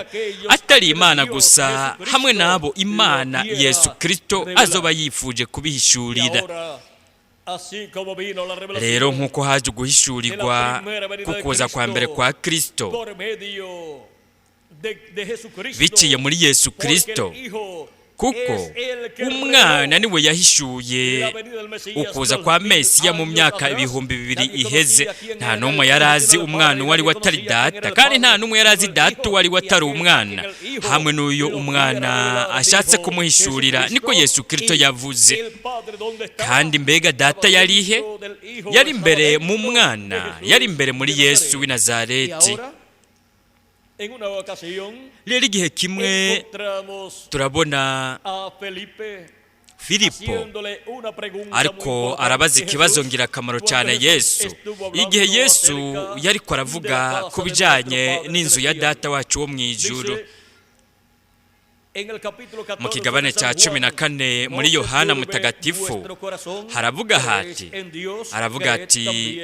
atari Imana gusa hamwe n'abo Imana Yesu Kristo azoba yifuje kubihishurira. Rero nk'uko haje uguhishurirwa kukuza kwa mbere kwa Kristo biciye muri Yesu Kristo, kuko Umwana niwe yahishuye ukuza kwa Mesiya mu myaka 2000 iheze, nta n'umwe yari azi Umwana uwo ari we atari Data, kandi nta n'umwe yari azi Data uwo ari we atari Umwana, hamwe n'uyo Umwana ashatse kumuhishurira, niko Yesu Kristo yavuze. Kandi mbega Data yari he? Yari imbere mu Mwana, yari imbere muri Yesu w'i Nazareti. Rero igihe kimwe turabona Filipo ariko arabaza ikibazo ngirakamaro cyane Yesu, igihe Yesu yariko aravuga ku bijyanye n'inzu ya Data wacu wo mu ijuru. Mu kigabane cya 14 muri Yohana Mutagatifu haravuga hati, aravuga ati: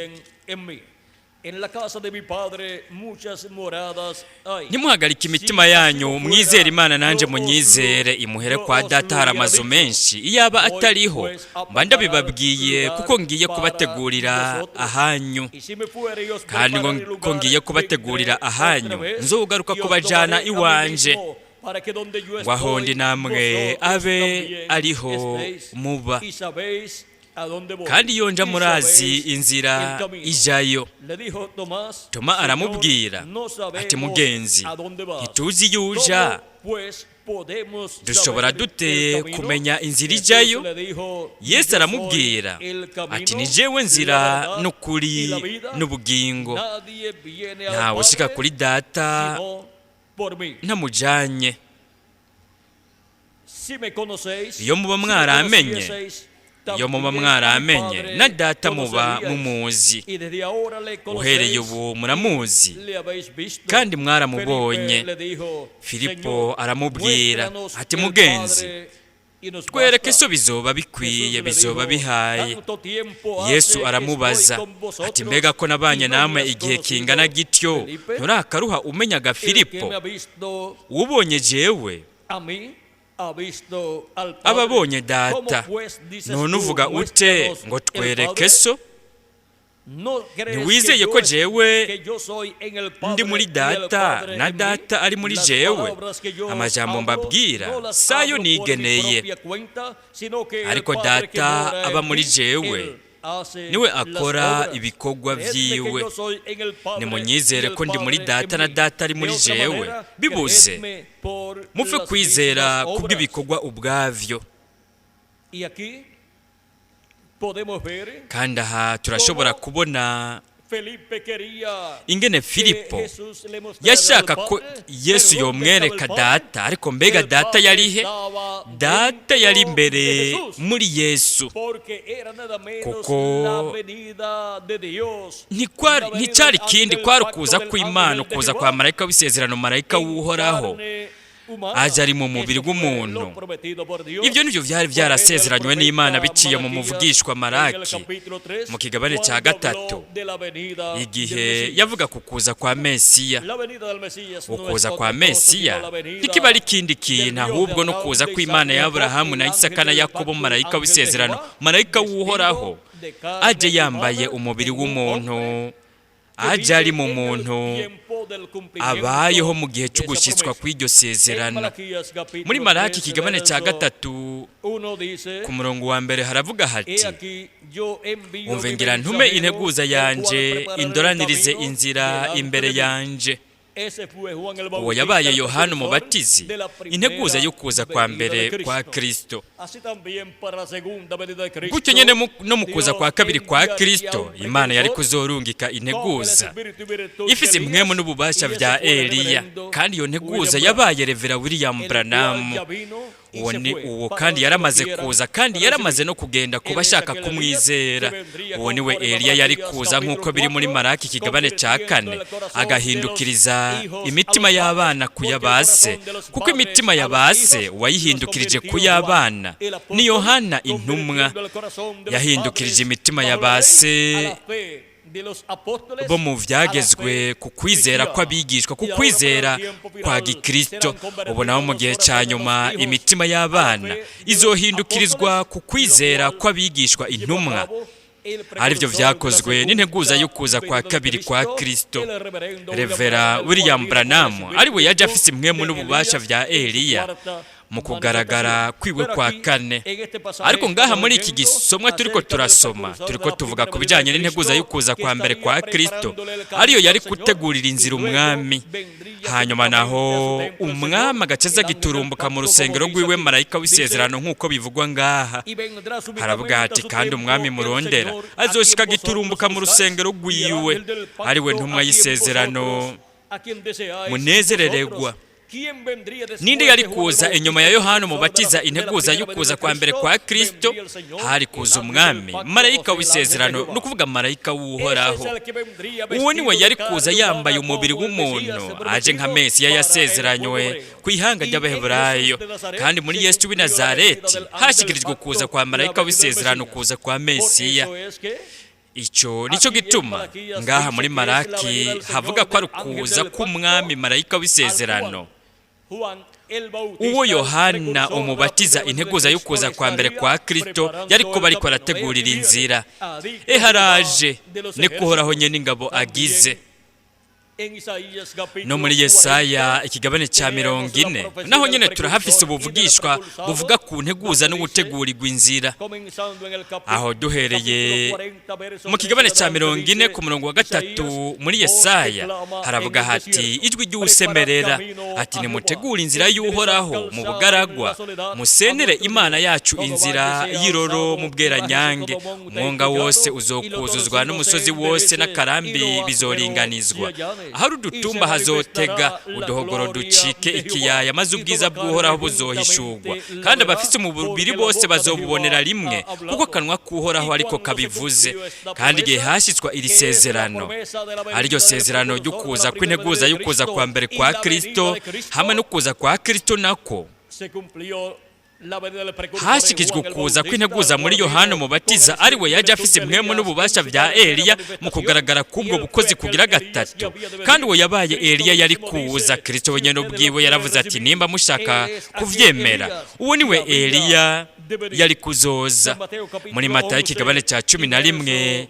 En la casa de mi Padre muchas moradas hay. "Ntimuhagarike imitima yanyu, mwizere Imana, nanjye munyizere. Imuhere kwa Data hari amazu menshi. Iyaba atariho mba ndabibabwiye, kuko ngiye kubategurira ahanyu. Y si me fuere y os Kandi ngo preparare lugar, ko ngiye kubategurira vendré ahanyu, otra vez nzogaruka y os kubajana tomaré a mí iwanje, mismo, para que donde yo ngo aho ndi estoy, namwe vosotros abe también ariho estéis. muba. Y sabéis a dónde voy, Kandi iyo nja y murazi sabéis inzira el camino." ijayo." Le dijo Tomás: Toma "Señor, aramubwira no sabemos ati: "Mugenzi, a dónde vas. ntituzi iyo uja. ¿Cómo, pues, podemos Dushobora saber dute el camino?" kumenya inzira Jesús ijyayo?" le dijo: Yesu "Yo aramubwira soy el camino, ati: "Ni jewe la nzira verdad n'ukuri y la vida. n'ubugingo. Nadie viene al Ntawe ushika Padre kuri Data sino por mí." ntamujanye." Si me conocéis, Iyo muba si me mwaramenye, conocieseis, iyo muba también a mi mwaramenye, Padre na Data muba conoceríais. mumuzi. Y desde ahora le Uhereye conocéis ubu muramuzi, le habéis visto. kandi mwaramubonye." Felipe le dijo: Filipo "Señor, aramubwira muéstranos ati: el "Mugenzi, Padre y nos twereke basta." so, bizoba bikwiye, Jesús le bizoba dijo: bihaye." "Tanto tiempo hace Yesu que aramubaza estoy con vosotros ati: "Mbega ko nabanye y no namwe me has igihe conocido, kingana gityo, Felipe? nturakaruha umenyaga El que Filipo? me ha visto Ubonye jewe a mí ha visto al aba Padre. abonye Data. ¿Cómo, pues, dices None tú, uvuga ute muéstranos ngo el twereke Padre? so? ¿No crees Ntiwizeye que ko yo jewe que yo soy en el ndi Padre muri y el Data Padre na en mí? Data ari muri Las jewe? palabras que yo os Amajambo hablo, mbabwira no las sayo hablo por mi nigeneye, propia cuenta, sino que el ariko Padre que Data mora en aba muri mí, jewe, él hace niwe las akora obras. ibikorwa Creedme que vyiwe. yo soy en el Padre Nimunyizere y el ko ndi muri Padre Data en na mí. Data ari muri De otra jewe. manera, Bibuze, creedme por mupfe las kwizera mismas obras. kubw'ibikorwa ubwavyo." Y aquí podemos ver Kandi aha turashobora kubona Felipe quería ingene que Filipo Jesús le mostrara yashaka al ko Padre, Yesu pero ¿dónde estaba yomwereka el Padre? Data. Ariko mbega El Data Padre yari he? estaba Data yari dentro imbere de Jesús, muri Yesu, porque era nada menos kuko la venida de Dios, la venida nticyari del ikindi ángel kwari pacto ukuza del kw'Imana, ángel de ukuza Jehová kwa marayika w'isezerano, marayika en w'Uhoraho carne humana. aje ari mu mubiri Eso fue w'umuntu. lo prometido por Dios Ibyo nivyo vyari por medio del vyarasezeranywe n'Imana profeta biciye mu Malaquías muvugishwa en el Maraki capítulo 3, mu kigabane cya cuando gatatu, habló de la venida del igihe Mesías. yavuga ku kuza kwa Mesiya. La venida del Mesías no es Ukuza otra kwa cosa Mesiya sino la venida ntikiba ari ikindi del kintu Dios de ahubwo no Abraham, kuza de kw'Imana Isaac y ya Jacob, Aburahamu el na ángel Isaka na del Yakobo, pacto, el marayika ángel de w'isezerano, Jehová, marayika vestido w'Uhoraho de carne aje yambaye humana umubiri en un w'umuntu hombre Aje ari mu muntu, abayeho mu gihe cyo gushyitswa kw'iryo sezerano. Muri Maraki ikigabane cya 3 ku murongo wa 1 haravuga hati: "Umve, ngira ntume integuza yanje indoranirize inzira imbere yanje." Uwo yabaye Yohana Umubatizi, integuza yo kuza kwa mbere kwa Kristo. Gutyo nyene no mu kuza kwa kabiri kwa Kristo, Imana yari kuzorungika integuza ifise impwemu n'ububasha vya Eliya, kandi iyo nteguza yabaye Revera William Branham. Uwo ni uwo, kandi yaramaze kuza, kandi yaramaze no kugenda ku bashaka kumwizera. Uwo ni we Eliya yari kuza, nk'uko biri muri Maraki ikigabane cya 4, agahindukiriza imitima y'abana ku y'abase, kuko imitima y'abase wayihindukirije ku y'abana ni Yohana intumwa. Yahindukirije imitima y'abase bo mu byagezwe ku kwizera kw'abigishwa, ku kwizera kwa gikristo. Ubu naho mu gihe cya nyuma imitima y'abana izohindukirizwa ku kwizera kw'abigishwa intumwa, aribyo byakozwe n'integuza yo kuza kwa kabiri kwa Kristo, Revera William Branham, ariwe yaje afise impwemu n'ububasha vya Eliya mu kugaragara kwiwe kwa kane. Ariko ngaha muri iki gisomwa turiko turasoma, turiko tuvuga ku bijyanye n'integuza yo kuza kwa mbere kwa Kristo, ariyo yari gutegurira inzira Umwami. Hanyuma naho Umwami agace giturumbuka mu rusengero rw'iwe, marayika w'isezerano, nk'uko bivugwa ngaha. Haravuga hati: "Kandi Umwami murondera azoshika giturumbuka mu rusengero rw'iwe, ariwe ntumwa y'isezerano munezerererwa." Ninde yari kuza inyuma ya Yohana Umubatiza, integuza y'ukuza kwa mbere kwa Kristo? Hari kuza Umwami, marayika w'isezerano, ni ukuvuga marayika w'Uhoraho. Uwo niwe yari kuza yambaye umubiri w'umuntu, aje nka Mesiya yasezeranywe ku ihanga ry'Abaheburayo. Kandi muri Yesu w'i Nazareti hashyikirijwe kuza kwa marayika w'isezerano, kuza kwa Mesiya. Icyo nicyo gituma ngaha muri Maraki havuga ko ari ukuza k'Umwami, marayika w'isezerano, uwo Yohana Umubatiza, integuza yo kuza kwa mbere kwa Kristo, yari kuba ariko arategurira inzira. Eharaje, niko Uhoraho nyene ingabo agize. No muri Yesaya ikigabane cya 40 naho nyine turahafise ubuvugishwa buvuga ku nteguza no gutegurirwa inzira. Aho duhereye mu kigabane cya 40 ku murongo wa 3 muri Yesaya, haravuga hati: "Ijwi ry'usemerera ati: 'Nimutegure inzira y'Uhoraho mu bugaragwa, musenere Imana yacu inzira y'iroro mu bweranyange. Umwonga wose uzokuzuzwa, n'umusozi wose n'akarambi bizoringanizwa. Ahari udutumba hazotega, uduhogoro ducike ikiyaya, maze ubwiza bw'Uhoraho buzohishurwa, kandi abafise umubiri bose bazobubonera rimwe, kuko akanwa k'Uhoraho ariko kabivuze.'" Kandi igihe hashyitswa iri sezerano, ariryo sezerano ry'ukuza kw'integuza y'ukuza kwa mbere kwa Kristo hamwe no kuza kwa Kristo nako, hashikijwe ukuza kw'integuza muri Yohana Umubatiza, ariwe yaje afise impwemu n'ububasha bya Eliya mu kugaragara k'ubwo bukozi kugira gatatu. Kandi uwo yabaye Eliya yari kuza. Kristo wenyine ubwiwe yaravuze ati: "Nimba mushaka kuvyemera, uwo niwe Eliya yari kuzoza." Muri Matayo ikigabane cya 11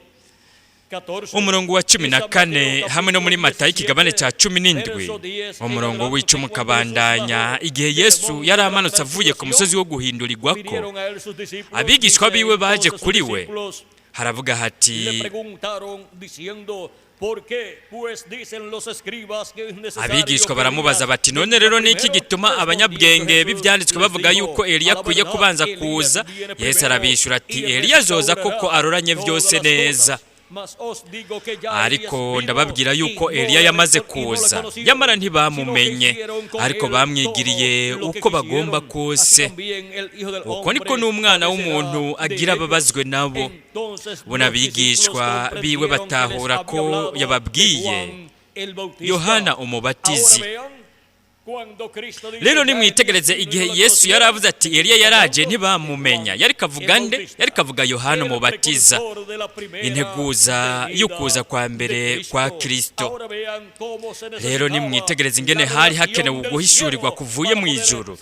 umurongo wa 14, hamwe no muri Matayo ikigabane cya 17 umurongo w'10 ukabandanya, igihe Yesu yari amanutse avuye ku musozi wo guhindurirwako, abigishwa biwe baje kuri we. Haravuga hati: Abigishwa baramubaza bati: "None rero ni iki gituma abanyabwenge b'ibyanditswe bavuga yuko Eliya akwiye kubanza kuza?" Yesu arabishyura ati: "Eliya azoza koko aroranye byose neza. Ariko ndababwira yuko Eliya yamaze kuza, nyamara ntibamumenye, ariko bamwigiriye uko bagomba kose. Uko niko n'Umwana w'umuntu agira ababazwe nabo." Bona abigishwa biwe batahura ko yababwiye Yohana Umubatizi. Rero nimwitegereze igihe Yesu yari avuze ati Eliya yaraje ntibamumenya, yari kavuga nde? Yari kavuga Yohana Umubatiza, integuza y'ukuza kwa mbere kwa Kristo. Rero nimwitegereze ingene hari hakenewe uguhishurirwa kuvuye mu ijuru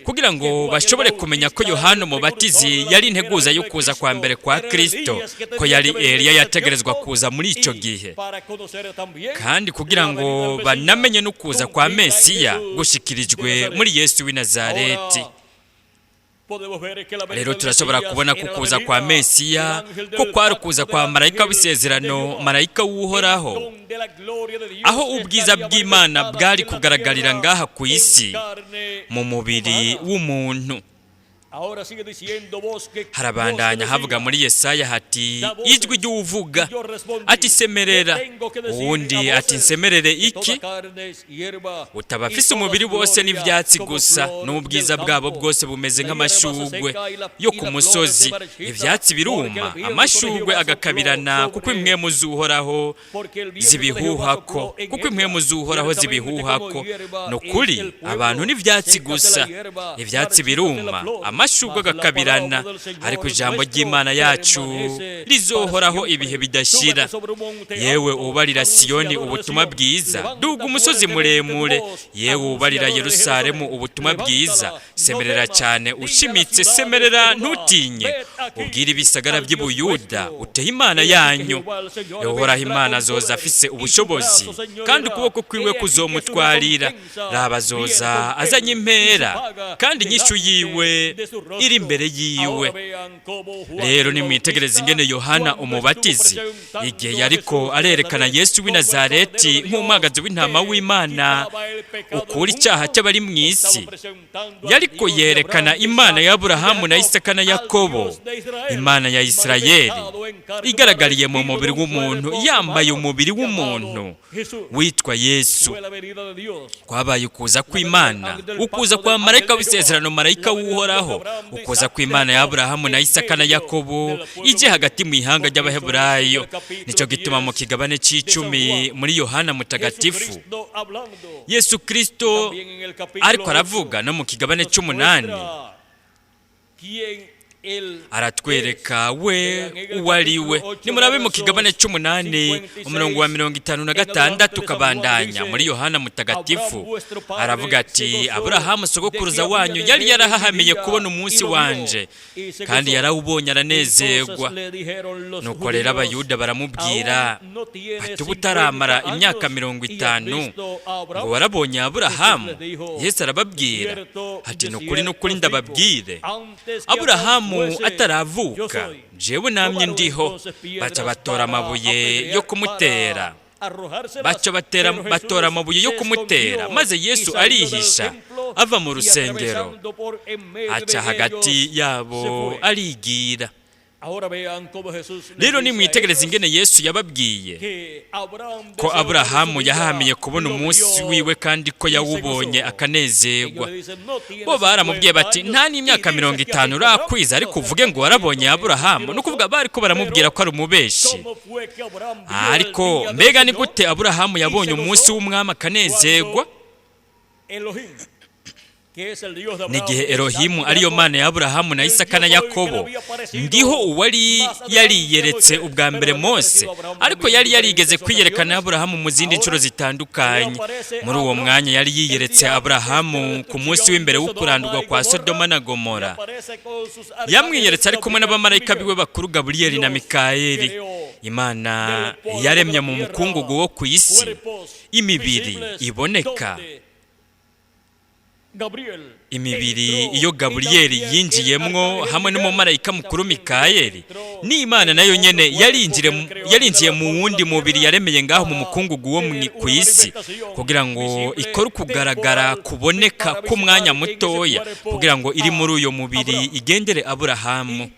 kugira ngo bashobore kumenya ko Yohana Umubatizi yari integuza y'ukuza kwa mbere kwa Kristo, ko yari Eliya yategerezwa kuza muri ico gihe, kandi kugira ngo banamenye n'ukuza kwa Mesiya gushikirijwe muri Yesu w'i Nazareti. Rero turashobora kubona ko kuza kwa Mesiya ko kwari ukuza kwa marayika w'isezerano, marayika w'Uhoraho, aho ubwiza bw'Imana bwari kugaragarira ngaha ku isi mu mubiri w'umuntu. Harabandanya havuga muri Yesaya hati ijwi ry'uwuvuga ati semerera, uwundi ati nsemerere iki? Utaba afise umubiri wose n'ivyatsi gusa, n'ubwiza bwabo bwose bumeze nk'amashugwe yo ku musozi. Ivyatsi biruma, amashugwe agakabirana, kuko impwemu z'Uhoraho zibihuhako, kuko impwemu z'Uhoraho zibihuhako. Nukuri abantu n'ivyatsi gusa, ivyatsi biruma, amashugwe agakabirana, ariko ijambo ry'Imana yacu rizohoraho ibihe bidashira. Yewe ubarira Siyoni ubutumwa bwiza, duga umusozi muremure. Yewe ubarira Yerusalemu ubutumwa bwiza, semerera cyane ushimitse, semerera ntutinye. Ubwire ibisagara by'i Buyuda uteye Imana yanyu. Uhoraho Imana azoza afise ubushobozi, kandi ukuboko kwiwe kuzomutwarira. Raba azoza azanye impera, kandi inyishu yiwe iri imbere yiwe. Rero nimwitegereze ingene Yohana Umubatizi igihe yariko arerekana Yesu w'i Nazareti nk'umwagazi w'intama w'Imana ukura icyaha cy'abari mu isi, yariko yerekana Imana ya Aburahamu na Isaka na Yakobo, Imana ya Isirayeli igaragariye mu mubiri w'umuntu, yambaye umubiri w'umuntu witwa Yesu. Kwabaye ukuza kw'Imana, ukuza kwa marayika w'isezerano, marayika w'Uhoraho, ukuza kw'Imana ya Aburahamu na Isaka na Yakobo ije hagati mu ihanga ry'Abaheburayo. Nicyo gituma mu kigabane c'icumi muri Yohana Mutagatifu Yesu Kristo ariko aravuga, no mu kigabane c'umunani aratwereka we uwo ari we. Nimurabe mu kigabane c'umunani umurongo wa 56 ukabandanya muri Yohana Mutagatifu, aravuga ati Aburahamu sogokuruza wanyu yari yarahahamiye kubona umunsi wanje, kandi yarawubonye aranezerwa. Nuko rero Abayuda baramubwira bati ubu utaramara imyaka 50 ngo warabonye Aburahamu? Yesu arababwira ati nukuri nukuri ndababwire, Aburahamu ataravuka jewe namye ndiho. Baca batora amabuye yo kumutera, baca batora amabuye yo kumutera, maze Yesu arihisha ava mu rusengero, aca hagati yabo arigira. Rero nimwitegereze ingene Yesu yababwiye ko Aburahamu yahamiye kubona umunsi wiwe, kandi ko yawubonye akanezerwa. Bo baramubwiye bati nta n'imyaka 50 urakwiza, ariko uvuge ngo warabonye Aburahamu. Ni ukuvuga bari ko baramubwira ko ari umubeshi. Ariko mbega ni gute Aburahamu yabonye umunsi w'umwami akanezerwa? N'igihe Elohimu ariyo Mana ya Aburahamu na Isaka na Yakobo, ndiho uwari yariyeretse ubwa mbere Mose, ariko yari yarigeze kwiyerekana Aburahamu mu zindi nshuro zitandukanye. Muri uwo mwanya yari yiyeretse Aburahamu ku munsi w'imbere w'ukurandurwa kwa Sodoma na Gomora. Yamwiyeretse ari kumwe n'abamarayika biwe bakuru Gaburiyeli na Mikayeli. Imana yaremye mu mukungugu wo ku isi imibiri iboneka, imibiri iyo Gaburiyeli yinjiyemwo hamwe n'umumarayika mukuru Mikayeli, n'Imana nayo nyene yarinjiye mu wundi mubiri yaremeye ngaho mu mukungugu wo ku isi, kugira ngo ikore ukugaragara kuboneka k'umwanya mutoya, kugira ngo iri muri uyo mubiri igendere Aburahamu.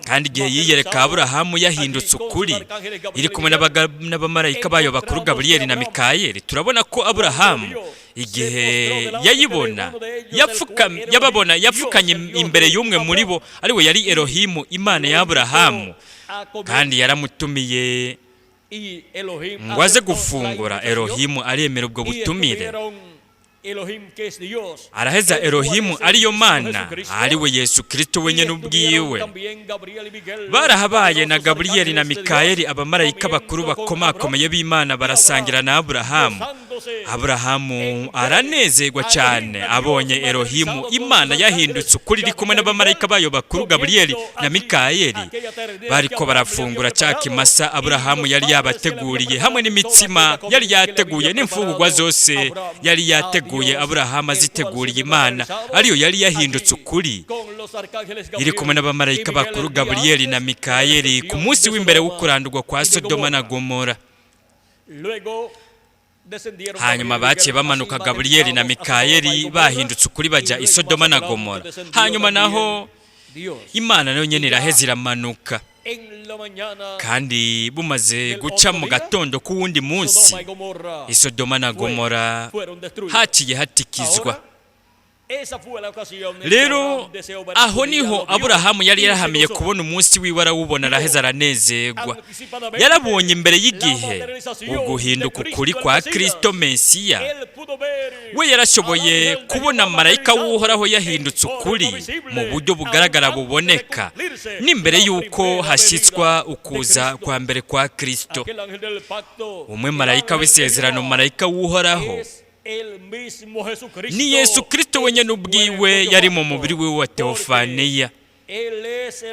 Kandi igihe yiyereka Aburahamu yahindutse ukuri, iri kumwe n'abamarayika bayo bakuru Gaburiyeli na Mikayeli, turabona ko Aburahamu igihe yayibona yababona yapfukanye imbere y'umwe muri bo, ariwe yari Elohimu, Imana ya Aburahamu, kandi yaramutumiye ngo aze gufungura. Elohimu aremera ubwo butumire. Araheza Elohimu, ariyo Mana, ariwe Yesu Kristo wenyine ubwiwe. Barahabaye na Gaburiyeli na Mikayeli, abamarayika bakuru bakomakomeye b'Imana, barasangira na Aburahamu. Aburahamu aranezerwa cyane abonye Elohimu, Imana yahindutse ukuri, iri kumwe n'abamarayika bayo bakuru Gaburiyeli na Mikayeli. Bariko barafungura cya kimasa Aburahamu yari yabateguriye, hamwe n'imitsima yari yateguye n'imfungurwa zose yari yateguye Aburahamu aziteguriye Imana, ariyo yari yahindutse ukuri, iri kumwe n'abamarayika bakuru Gaburiyeli na Mikayeli ku munsi w'imbere w'ukurandurwa kwa Sodoma na Gomora. Hanyuma baciye bamanuka Gaburiyeli na Mikayeli bahindutse ukuri, bajya i Sodoma na Gomora. Hanyuma naho Imana nayo nyine iraheza iramanuka. Kandi bumaze guca mu gatondo k'uwundi munsi, Isodoma na Gomora haciye hatikizwa. Rero aho niho Aburahamu yari yarahamiye kubona umunsi wiwe, arawubona, araheza aranezerwa. Yarabonye imbere y'igihe uguhinduka ukuri kwa Kristo Mesiya. We yarashoboye kubona marayika w'Uhoraho yahindutse ukuri mu buryo bugaragara, buboneka, n'imbere y'uko hashyitswa ukuza kwa mbere kwa Kristo. Umwe marayika w'isezerano, marayika w'Uhoraho, ni Yesu Kristo wenyine ubwiwe yari mu mubiri wiwe wa teofaniya,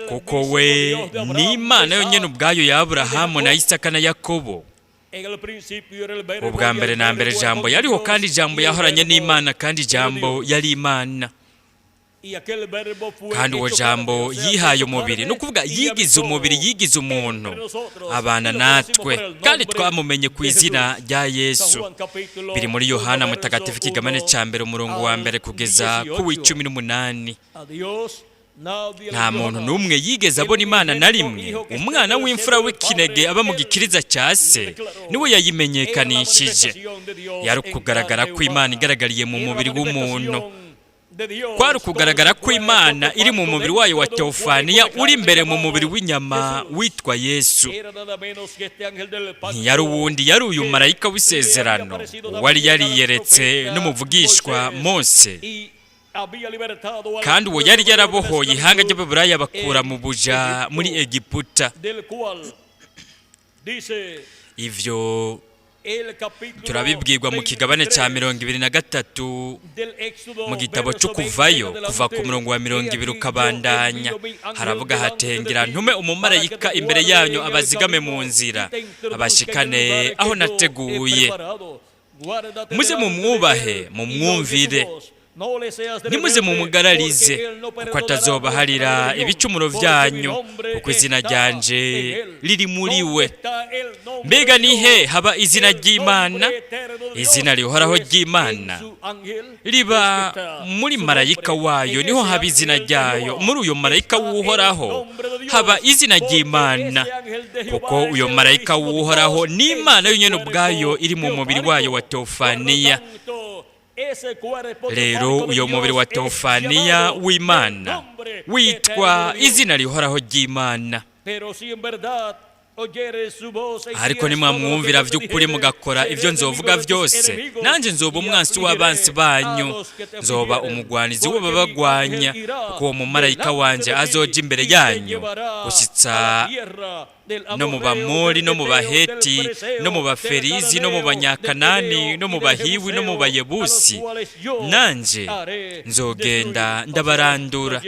kuko we ni Imana yonyine ubwayo ya Aburahamu na Isaka na Yakobo. Ubwa mbere na mbere Jambo yariho, kandi Ijambo yahoranye n'Imana, kandi Ijambo yari Imana. Kandi uwo Jambo yihaye umubiri, ni ukuvuga yigize umubiri, yigize umuntu, abana natwe, kandi twamumenye ku izina rya Yesu. Biri muri Yohana Mutagatifu, ikigabane cya mbere, umurongo wa mbere kugeza ku w'icumi n'umunani. Nta muntu n'umwe yigeze abona Imana na rimwe. Umwana w'imfura w'ikinege aba mu gikiriza cya Se niwe yayimenyekanishije. Yari ukugaragara ko Imana igaragariye mu mubiri w'umuntu. Kwari ukugaragara ko Imana iri mu mubiri wayo wa teofaniya, uri imbere mu mubiri w'inyama witwa Yesu. Ntiyari uwundi, yari uyu marayika w'isezerano wari yariyeretse n'umuvugishwa Mose, kandi uwo yari yarabohoye ihanga ry'Ababuraya bakura mu buja muri Egiputa. Ivyo turabibwirwa mu kigabane cya 23 mu gitabo cyo Kuvayo, kuva ku murongo wa 20 ukabandanya. Haravuga hatengera ntume umumarayika imbere yanyu, abazigame mu nzira, abashikane aho nateguye. Muze mumwubahe, mumwumvire, ntimuze mumugararize, kuko atazobaharira ibicumuro byanyu, kuko izina ryanje riri muri we. Mbega nihe haba izina ry'Imana? Izina rihoraho ry'Imana riba muri marayika wayo, niho haba izina ryayo. Muri uyu marayika w'Uhoraho haba izina ry'Imana, kuko uyu marayika w'Uhoraho ni Imana yonyine ubwayo iri mu mubiri wayo wa teofaniya. Rero uyu mubiri wa teofaniya w'Imana witwa izina rihoraho ry'Imana. Ariko nimwamwumvira by'ukuri, mugakora ibyo nzovuga byose, nanjye nzoba umwansi w'abansi banyu, nzoba umugwanizi w'ababagwanya, kuko uwo mumarayika wanjye azoja imbere yanyu gushyitsa no mu Bamori, no mu Baheti, no mu Baferizi, no mu Banyakanani, no mu Bahiwi, no mu Bayebusi, nanjye nzogenda ndabarandura.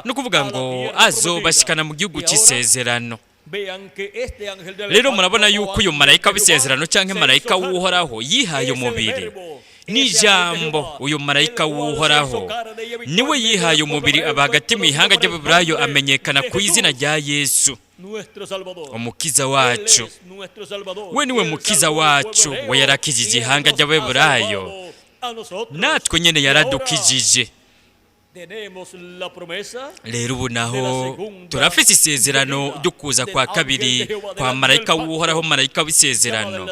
Ni ukuvuga ngo azobashyikana mu gihugu cy'isezerano. Rero murabona yuko uyu marayika w'isezerano cyangwa marayika w'Uhoraho yihaye umubiri. Ni Ijambo. Uyu marayika w'Uhoraho niwe yihaye umubiri, aba hagati mu ihanga ry'Ababurayo, amenyekana ku izina rya Yesu, Umukiza wacu. We niwe Mukiza wacu. We yarakijije ihanga ry'Ababurayo, natwe nyine yaradukijije. Rero ubu naho turafite isezerano ryo kuza kwa kabiri kwa marayika w'Uhoraho, marayika w'isezerano,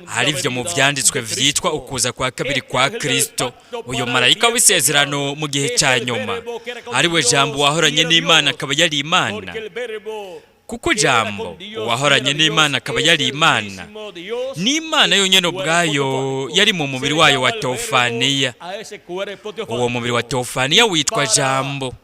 ari byo mu byanditswe byitwa ukuza kwa kabiri kwa Kristo. Uyu marayika w'isezerano mu gihe cya nyuma, ari we Jambo wahoranye n'Imana akaba yari Imana. Kuko Jambo uwahoranye n'Imana akaba yari Imana, n'Imana yonyine ubwayo yari mu mubiri wayo wa teofaniya. Uwo mubiri wa teofaniya witwa Jambo.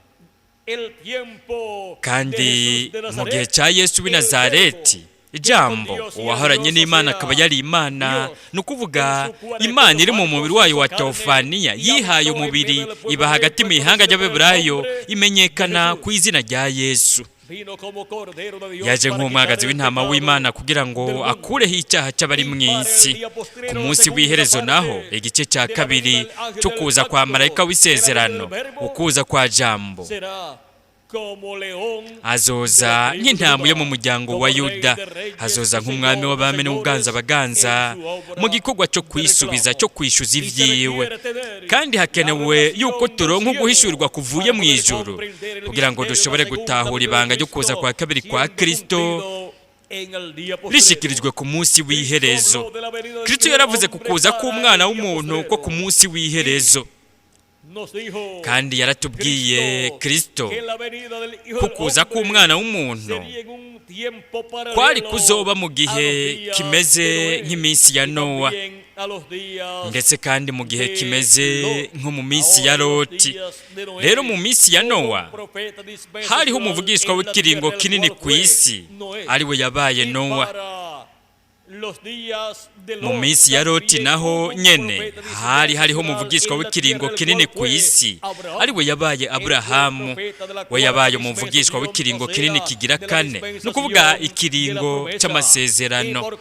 Kandi mu gihe cya Yesu w'i Nazareti, Ijambo uwahoranye n'Imana akaba yari Imana, ni ukuvuga Imana iri mu mubiri wayo wa teofaniya, yihaye umubiri iba hagati mu ihanga ry'Abeburayo, imenyekana ku izina rya Yesu. Yaje nk'umwagazi w'intama w'Imana kugira ngo akureho icyaha cy'abari mu isi. Ku munsi w'iherezo naho, igice cya kabiri cyo kuza kwa marayika w'isezerano, ukuza kwa Jambo, azoza nk'intama yo mu muryango wa Yuda, azoza nk'umwami w'abami n'uganza abaganza mu gikorwa cyo kwisubiza, cyo kwishyuza ibyiwe. Kandi hakenewe yuko turonka uguhishurirwa kuvuye mu ijuru kugira ngo dushobore gutahura ibanga ryo kuza kwa kabiri kwa Kristo rishikirijwe ku munsi w'iherezo. Kristo yaravuze ku kuza k'umwana w'umuntu ko ku munsi w'iherezo, kandi yaratubwiye Kristo ko kuza k'umwana w'umuntu kwari kuzoba mu gihe kimeze nk'iminsi ya Nowa, ndetse kandi mu gihe kimeze nko mu minsi ya Loti. Rero mu minsi ya Nowa hariho umuvugishwa w'ikiringo kinini ku isi, ariwe yabaye Nowa. Mu minsi ya Loti naho nyene hari hariho umuvugishwa w'ikiringo kinini ku isi, ariwe yabaye Aburahamu. We yabaye umuvugishwa w'ikiringo kinini kigira kane, ni ukuvuga ikiringo cy'amasezerano.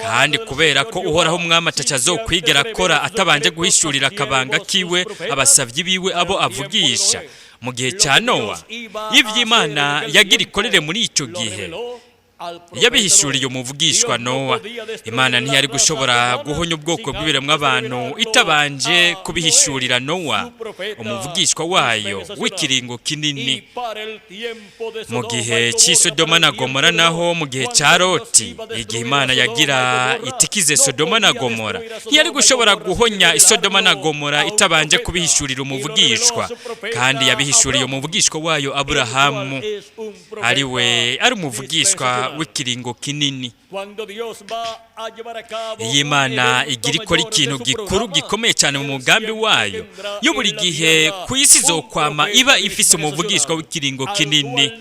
Kandi kubera ko Uhoraho Umwami ataco azokwigera akora atabanje guhishurira akabanga kiwe abasavyi biwe abo avugisha, mu gihe cya Nowa ivy'Imana yagira ikorere muri ico gihe yabihishuriye umuvugishwa Nowa. Imana ntiyari gushobora guhonya ubwoko bw'ibiremwa abantu itabanje kubihishurira Nowa, umuvugishwa wayo w'ikiringo kinini. Mu gihe cy'i Sodoma na Gomora naho, mu gihe cya Loti, igihe Imana yagira itikize Sodoma na Gomora, ntiyari gushobora guhonya Isodoma na Gomora itabanje kubihishurira umuvugishwa, kandi yabihishuriye umuvugishwa wayo Aburahamu, ari we ari umuvugishwa w'ikiringo kinini. Iyo Imana igira ikora ikintu gikuru gikomeye cyane mu mugambi wayo, yo buri gihe ku isi izokwama iba ifise umuvugishwa w'ikiringo kinini,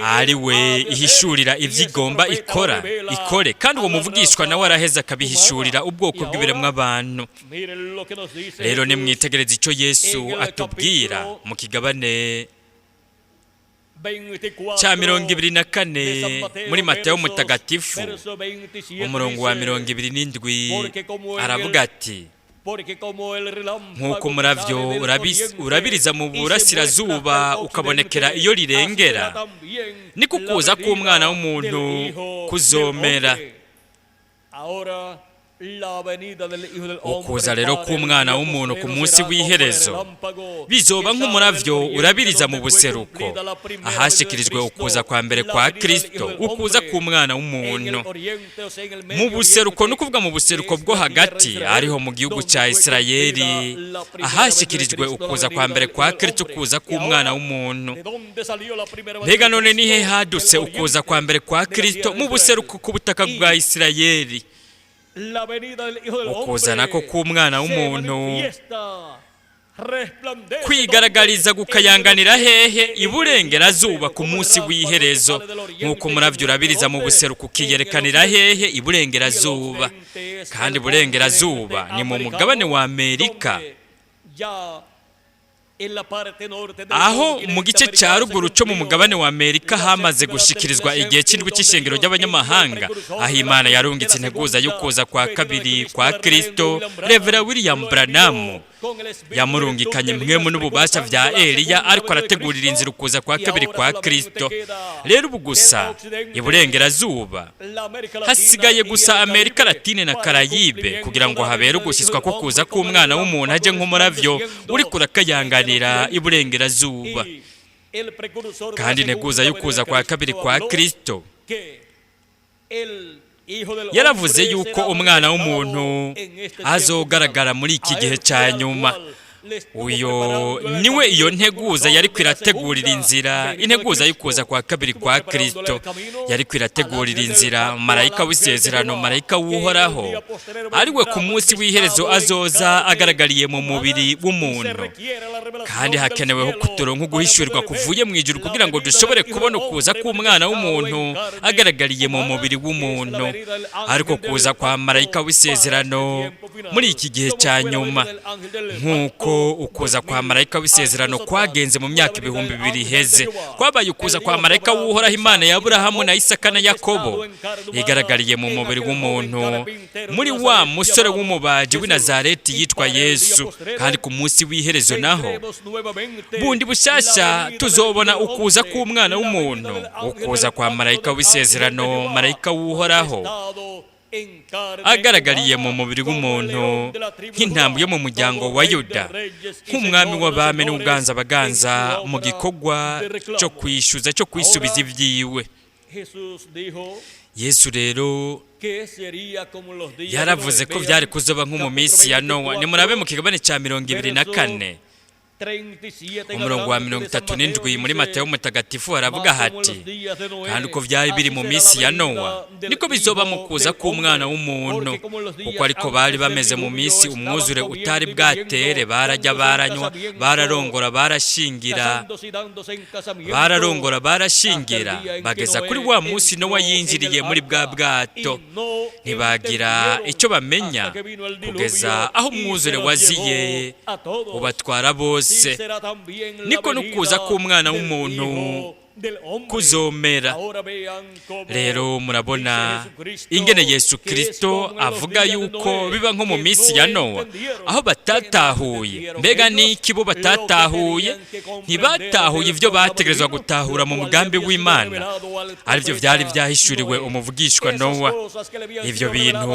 ari we ihishurira ivyo igomba ikora ikore, kandi uwo muvugishwa nawe araheza akabihishurira ubwoko bw'ibiremwa abantu. Rero nimwitegereze ico Yesu atubwira mu kigabane cya 24 muri Matayo Mutagatifu, umurongo wa 27, aravuga ati: "Nk'uko umuravyo urabiriza mu burasirazuba ukabonekera iyo rirengera, niko ukuza k'umwana w'umuntu kuzomera." Ukuza rero k'umwana w'umuntu ku munsi w'iherezo bizoba nk'umuravyo urabiriza mu buseruko, ahashikirijwe ukuza kwa mbere kwa Kristo, ukuza k'umwana w'umuntu mu buseruko, ni ukuvuga mu buseruko bwo hagati, ariho mu gihugu cya Isirayeli, ahashikirijwe ukuza kwa mbere kwa Kristo, ukuza k'umwana w'umuntu. Mbega none nihe hadutse ukuza kwa mbere kwa Kristo? Mu buseruko, ku butaka bwa Isirayeli. Ukuza nako k'umwana w'umuntu kwigaragariza gukayanganira hehe? Iburengerazuba, ku munsi w'iherezo. Nk'uko umuravyo urabiriza mu buseruko ukiyerekanira hehe? Iburengerazuba. Kandi iburengerazuba ni mu mugabane wa Amerika, aho mu gice cya ruguru cyo mu mugabane wa Amerika hamaze gushikirizwa igihe cy'indwi cy'ishengero ry'abanyamahanga, aho Imana yarungitse integuza yo kuza kwa kabiri kwa Kristo, Revera William Branham. Yamurungikanye mpwemu n'ububasha vya Eliya, ariko arategurira inzira ukuza kwa kabiri kwa Kristo. Rero ubu gusa iburengerazuba hasigaye gusa Amerika Latine na Karayibe kugira ngo habere ugushyitswa ko kuza k'umwana w'umuntu aje nk'umuravyo uriko urakayanganira iburengerazuba. Kandi integuza y'ukuza kwa kabiri kwa Kristo yaravuze yuko umwana w'umuntu azogaragara muri iki gihe cya nyuma. Uyo niwe iyo nteguza yari kwirategurira inzira, integuza y'ukuza kwa kabiri kwa Kristo yari kwirategurira inzira marayika w'isezerano, marayika w'Uhoraho, ariwe ku munsi w'iherezo azoza agaragariye mu mubiri w'umuntu. Kandi hakeneweho kuturonka uguhishurirwa kuvuye mu ijuru kugira ngo dushobore kubona ukuza k'umwana w'umuntu agaragariye mu mubiri w'umuntu, ariko kuza kwa marayika w'isezerano muri iki gihe cya nyuma, nk'uko ukuza kwa marayika w'isezerano kwagenze mu myaka 2000 iheze, kwabaye ukuza kwa marayika w'Uhoraho Imana ya Aburahamu na Isaka na Yakobo, igaragariye mu mubiri w'umuntu muri wa musore w'umubaji w'i Nazareti yitwa Yesu. Kandi ku munsi w'iherezo naho bundi bushyashya tuzobona ukuza k'umwana w'umuntu, ukuza kwa marayika w'isezerano, marayika w'Uhoraho agaragariye mu mubiri w'umuntu nk'intambwe yo mu muryango wa Yuda, nk'umwami w'abami n'uganza abaganza mu gikorwa cyo kwishyuza, cyo kwisubiza ibyiwe. Yesu rero yaravuze ko byari kuzoba nko mu minsi ya Nowa. Nimurabe mu kigabane cya 24 umurongo wa 37 muri Matayo mutagatifu haravuga hati: kandi uko byari biri mu minsi ya Nowa niko bizoba mu kuza k'umwana w'umuntu, kuko ariko bari bameze mu minsi umwuzure utari bwatere, barajya baranywa, bararongora barashingira, bararongora barashingira, bageza kuri wa munsi Nowa yinjiriye muri bwa bwato, ntibagira icyo bamenya kugeza aho umwuzure waziye ubatwara bose. Niko n'ukuza k'umwana w'umuntu kuzomera. Rero murabona ingene Yesu Kristo avuga yuko biba nko mu minsi ya Nowa, aho batatahuye. Mbega niki bo batatahuye? Ntibatahuye ibyo bategerezwa gutahura mu mugambi w'Imana, aribyo byari byahishuriwe umuvugishwa Nowa. Ibyo bintu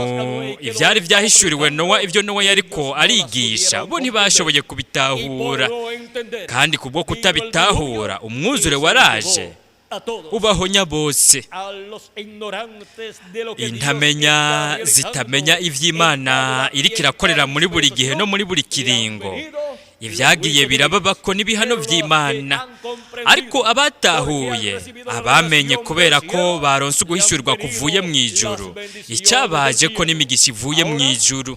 ibyari byahishuriwe Nowa, ibyo Nowa yariko arigisha, bo ntibashoboye kubitahura. Kandi kubwo kutabitahura, umwuzure waraje ubahonya bose. Intamenya zitamenya iby'Imana iriko irakorera muri buri gihe no muri buri kiringo, ibyagiye birababako n'ibihano by'Imana. Ariko abatahuye, abamenye kubera ko baronse uguhishurirwa kuvuye mu ijuru, icyabaje ko n'imigisha ivuye mu ijuru.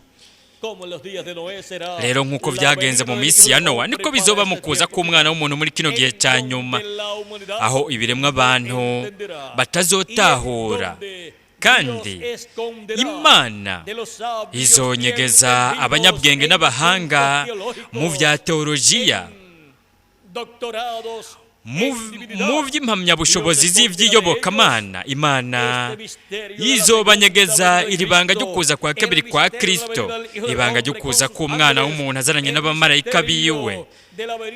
Rero nk'uko byagenze mu minsi ya Nowa, niko bizoba mu kuza k'umwana w'umuntu muri kino gihe cya nyuma, aho ibiremwa abantu batazotahura. Kandi Imana izonyegeza abanyabwenge n'abahanga mu bya teolojiya, mu by'impamyabushobozi z'iby'iyobokamana. Imana yizobanyegeza iri banga ryo kuza kwa kabiri kwa Kristo, ibanga ryo kuza k'umwana w'umuntu azananye n'abamarayika biwe,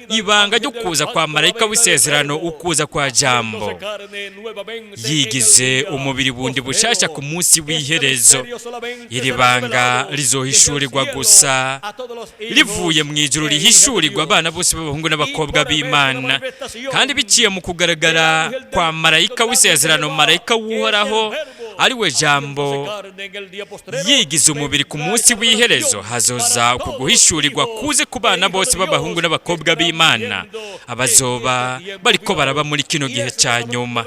ibanga ryo kuza kwa marayika w'isezerano, ukuza kwa Jambo yigize umubiri bundi bushasha ku munsi w'iherezo. Iri banga rizohishurirwa gusa rivuye mu ijuru, rihishurirwa abana bose b'abahungu n'abakobwa b'Imana, kandi biciye mu kugaragara kwa marayika w'isezerano, marayika w'Uhoraho ariwe Jambo yigize umubiri ku munsi w'iherezo. Hazoza uku guhishurirwa kuze ku bana bose b'abahungu n'abakobwa b'Imana abazoba bariko baraba muri kino gihe cya nyuma.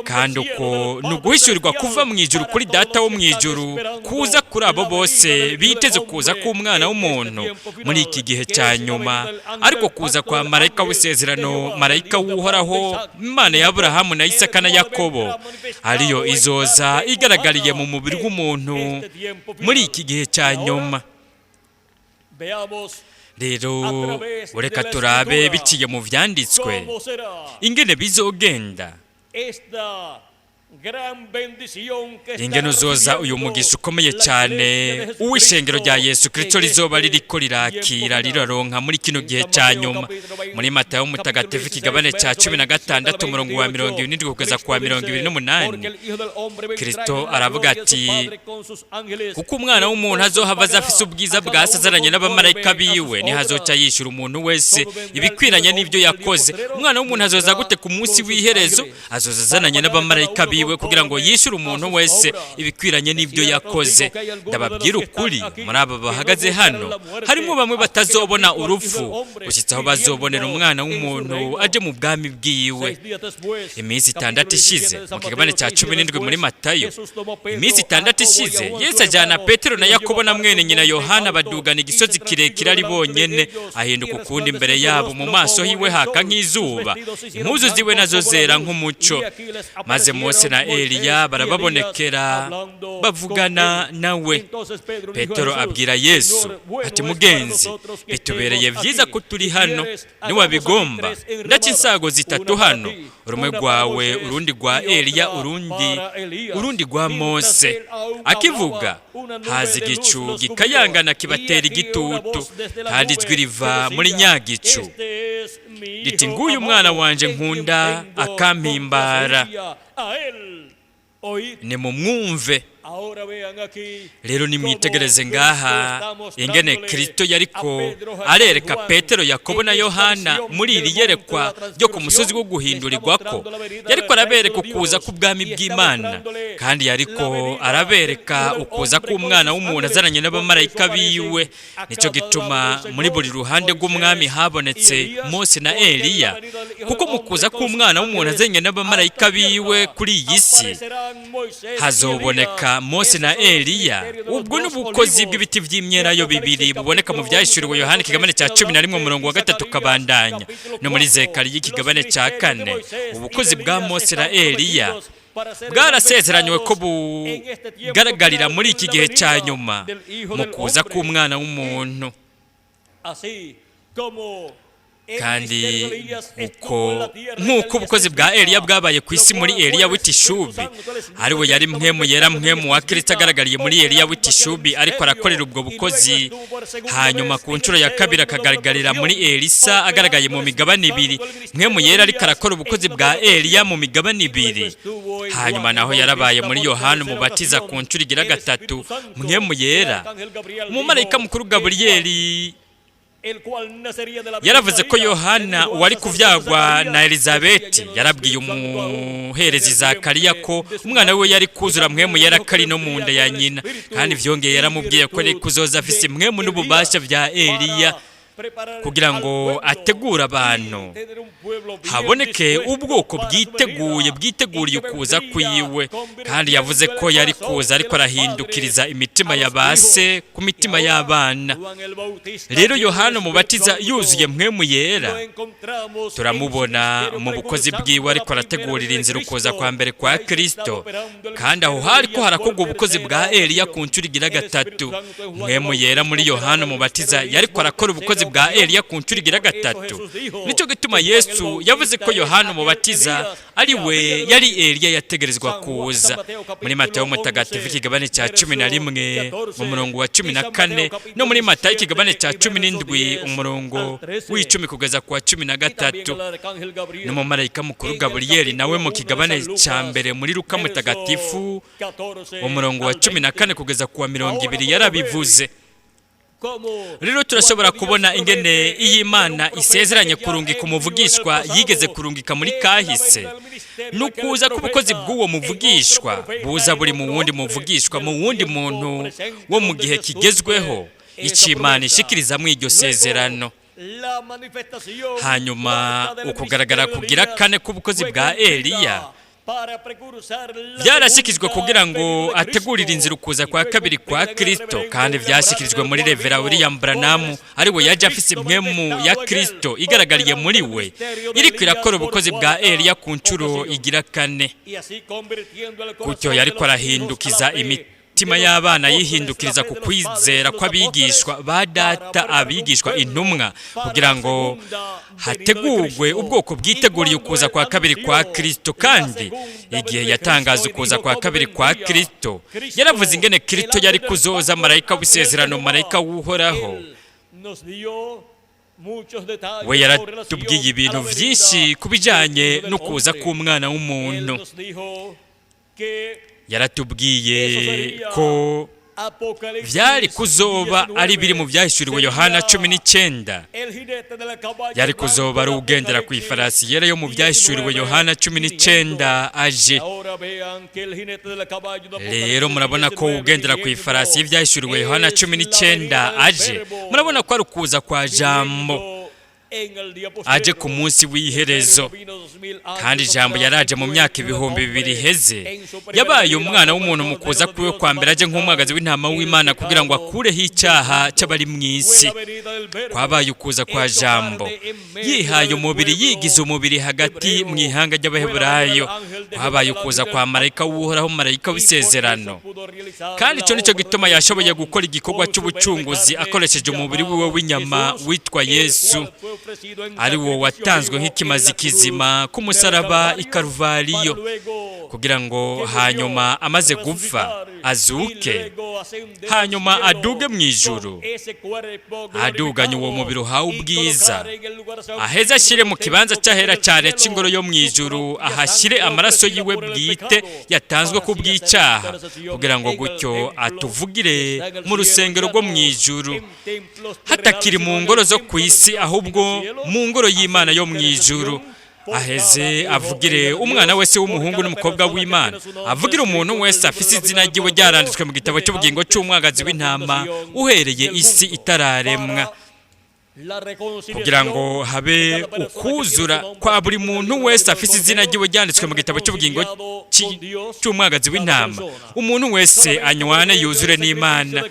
Kandi uko ni uguhishurirwa kuva mu ijuru kuri Data wo mu ijuru kuza kuri abo bose biteze kuza k'umwana w'umuntu muri iki gihe cya nyuma, ariko kuza kwa marayika w'isezerano, marayika w'Uhoraho Imana ya Aburahamu na Isaka na Yakobo, ariyo izoza igaragariye mu mubiri w'umuntu muri iki gihe cya nyuma. Rero reka turabe biciye mu byanditswe ingene bizogenda, ingene uzoza uyu mugisha ukomeye cyane uw'ishengero rya Yesu Kristo rizoba ririko rirakira riraronka muri kino gihe cya nyuma. Muri Matayo mutagatifu ikigabane cya 16 umurongo wa 77 kugeza ku wa 28, Kristo aravuga ati: kuko umwana w'umuntu azohava aza afise ubwiza bwa se azananye n'abamarayika biwe, niho azoca yishyura umuntu wese ibikwiranye n'ibyo yakoze. Umwana w'umuntu azoza gute ku munsi w'iherezo? Azoza azananye n'abamarayika biwe bwiwe kugira ngo yishyure umuntu wese ibikwiranye n'ibyo yakoze. Ndababwira ukuri, muri aba bahagaze hano harimo bamwe batazobona urupfu gushyitsa aho bazobonera Umwana w'umuntu aje mu bwami bwiwe. Iminsi 6 ishize, mu kigabane cya 17 muri Matayo, iminsi 6 ishize, Yesu ajyana Petero na Yakobo na mwene nyina Yohana, badugana igisozi kirekire ari bonyene. Ahinduka ukundi imbere yabo, mu maso hiwe haka nk'izuba, impuzu ziwe nazo zera nk'umuco. Maze Mose na Eliya barababonekera, bavugana nawe. Petero abwira Yesu ati: "Mugenzi, bitubereye byiza ko turi hano. Niwabigomba, ndaca insago zitatu hano, rumwe rwawe, urundi rwa Eliya, urundi rwa Mose." Akivuga, haza igicu gikayangana kibatera igitutu, kandi ijwi riva muri nyagicu riti: "Nguyu umwana wanje nkunda akampimbara, nimumwumve." Rero nimwitegereze ngaha ingene Kristo yariko arereka Petero, Yakobo na Yohana muri iri yerekwa ryo ku musozi wo guhindurirwako. Yariko arabereka ukuza k'ubwami bw'Imana, kandi yariko arabereka ukuza k'Umwana w'umuntu azananye n'abamarayika biwe. Nicyo gituma muri buri ruhande rw'Umwami habonetse Mose na Eliya, kuko mu kuza k'Umwana w'umuntu azanye n'abamarayika biwe kuri iyi si hazoboneka Mose na Eliya. Ubwo ni ubukozi bw'ibiti by'imyelayo bibiri buboneka mu Byahishuriwe Yohani ikigabane cya 11 umurongo wa 3 ukabandanya, no muri Zekariya ikigabane cya 4. Ubukozi bwa Mose na Eliya bwarasezeranywe ko bugaragarira muri iki gihe cya nyuma mu kuza k'Umwana w'umuntu. Kandi uko nk'uko ubukozi bwa Eliya bwabaye ku isi muri Eliya w'Itishubi, ariwe yari Mpwemu Yera, Mpwemu wa Kristo agaragariye muri Eliya w'Itishubi, ariko arakorera ubwo bukozi, hanyuma ku nshuro ya kabiri akagaragarira muri Elisa agaragaye mu migabane ibiri, Mpwemu Yera ariko arakora ubukozi bwa Eliya mu migabane ibiri, hanyuma naho yarabaye muri Yohana Umubatiza ku nshuro igira gatatu, Mpwemu Yera. Umumarayika mukuru Gaburiyeli yaravuze ko Yohana wari kuvyagwa na Elizabeti, yarabwiye umuherezi Zakariya ko umwana we yari kuzura Mpwemu Yera kari no mu nda ya nyina. Kandi vyongeye yaramubwiye ko ari kuzoza afise mpwemu n'ububasha bya Eliya kugira ngo ategure abantu, haboneke ubwoko bwiteguye, bwiteguriye ukuza kwiwe. Kandi yavuze ko yari kuza ariko arahindukiriza imitima ya ba se ku mitima y'abana. Rero Yohana Umubatiza yuzuye Mpwemu Yera, turamubona mu bukozi bwiwe ariko arategurira inzira ukuza kwa mbere kwa Kristo, kandi aho hari ko harakorwa ubukozi bwa Eliya ku nshuro igira gatatu. Mpwemu Yera muri Yohana Umubatiza yariko arakora ubukozi bwa Eliya ku nshuro igira gatatu. Nicyo gituma Yesu yavuze ko Yohana Umubatiza ari we yari Eliya yategerezwa kuza. Muri Matayo Mutagatifu ikigabane cya 11 mu murongo wa 14, no muri Matayo ikigabane cya 17 umurongo w'10 kugeza ku wa 13, n'umumarayika mukuru Gaburiyeli nawe mu kigabane cya 1 muri Luka Mutagatifu umurongo wa 14 kugeza ku wa 20 yarabivuze. Rero turashobora kubona ingene iyi Imana isezeranye kurungika umuvugishwa yigeze kurungika muri kahise, nukuza k'ubukozi bw'uwo muvugishwa buza buri mu wundi muvugishwa, mu wundi muntu wo mu gihe kigezweho, icyo Imana ishikirizamo iryo sezerano. Hanyuma ukugaragara kugira kane k'ubukozi bwa Eliya byarashyikijwe kugira ngo ategurire inzira ukuza kwa kabiri kwa Kristo, kandi byashyikirijwe muri Revera William Branham, ari we yaje afise impwemu ya Kristo igaragariye muri we, iriko irakora ubukozi bwa Eliya ku nshuro igira kane. Gutyo yariko arahindukiza imitima y'abana, yihindukiriza ku kwizera kw'abigishwa ba data, abigishwa intumwa, kugira ngo hategurwe ubwoko bwiteguriye ukuza kwa kabiri kwa Kristo. Kandi igihe yatangaza ukuza kwa kabiri kwa Kristo, yaravuze ingene Kristo yari kuzoza, marayika w'isezerano, marayika w'Uhoraho. We yaratubwiye ibintu byinshi ku bijyanye no kuza k'Umwana w'umuntu. Yaratubwiye ko Byari kuzoba ari biri mu byahishuriwe Yohana 19. Yari kuzoba ari ugendera ku ifarasi yera yo mu byahishuriwe Yohana 19 aje. Rero murabona ko ugendera ku ifarasi y'ibyahishuriwe Yohana 19 aje, murabona ko ari ukuza kwa Jambo aje ku munsi w'iherezo. Kandi Ijambo yaraje mu myaka 2000 iheze, yabaye umwana w'umuntu mu kuza kwiwe kwa mbere, aje nk'umwagazi w'intama w'Imana kugira ngo akureho icyaha cy'abari mu isi. Kwabaye ukuza kwa Jambo yihaye umubiri, yigize umubiri hagati mu ihanga ry'Abaheburayo. Kwabaye ukuza kwa marayika w'Uhoraho, marayika w'isezerano. Kandi icyo nicyo gituma yashoboye gukora igikorwa cy'ubucunguzi akoresheje umubiri wiwe w'inyama witwa Yesu, ari wo watanzwe nk'ikimazi kizima ku musaraba i Karuvariyo, kugira ngo hanyuma amaze gupfa azuke, hanyuma aduge mu ijuru aduganye uwo mubiri uhawe ubwiza, aheze ashyire mu kibanza cy'ahera cyane cy'ingoro yo mu ijuru, ahashyire amaraso yiwe bwite yatanzwe ku bw'icyaha, kugira ngo gutyo atuvugire mu rusengero rwo mu ijuru, hatakiri mu ngoro zo ku isi, ahubwo mu ngoro y'Imana yo mu ijuru. Aheze avugire umwana wese w'umuhungu n'umukobwa w'Imana, avugire umuntu wese afise izina ryiwe ryaranditswe mu gitabo cy'ubugingo cy'umwagazi w'intama uhereye isi itararemwa, kugira ngo habe ukuzura kwa buri muntu wese afise izina ryiwe ryanditswe mu gitabo cy'ubugingo cy'umwagazi w'intama, umuntu wese anywane yuzure n'Imana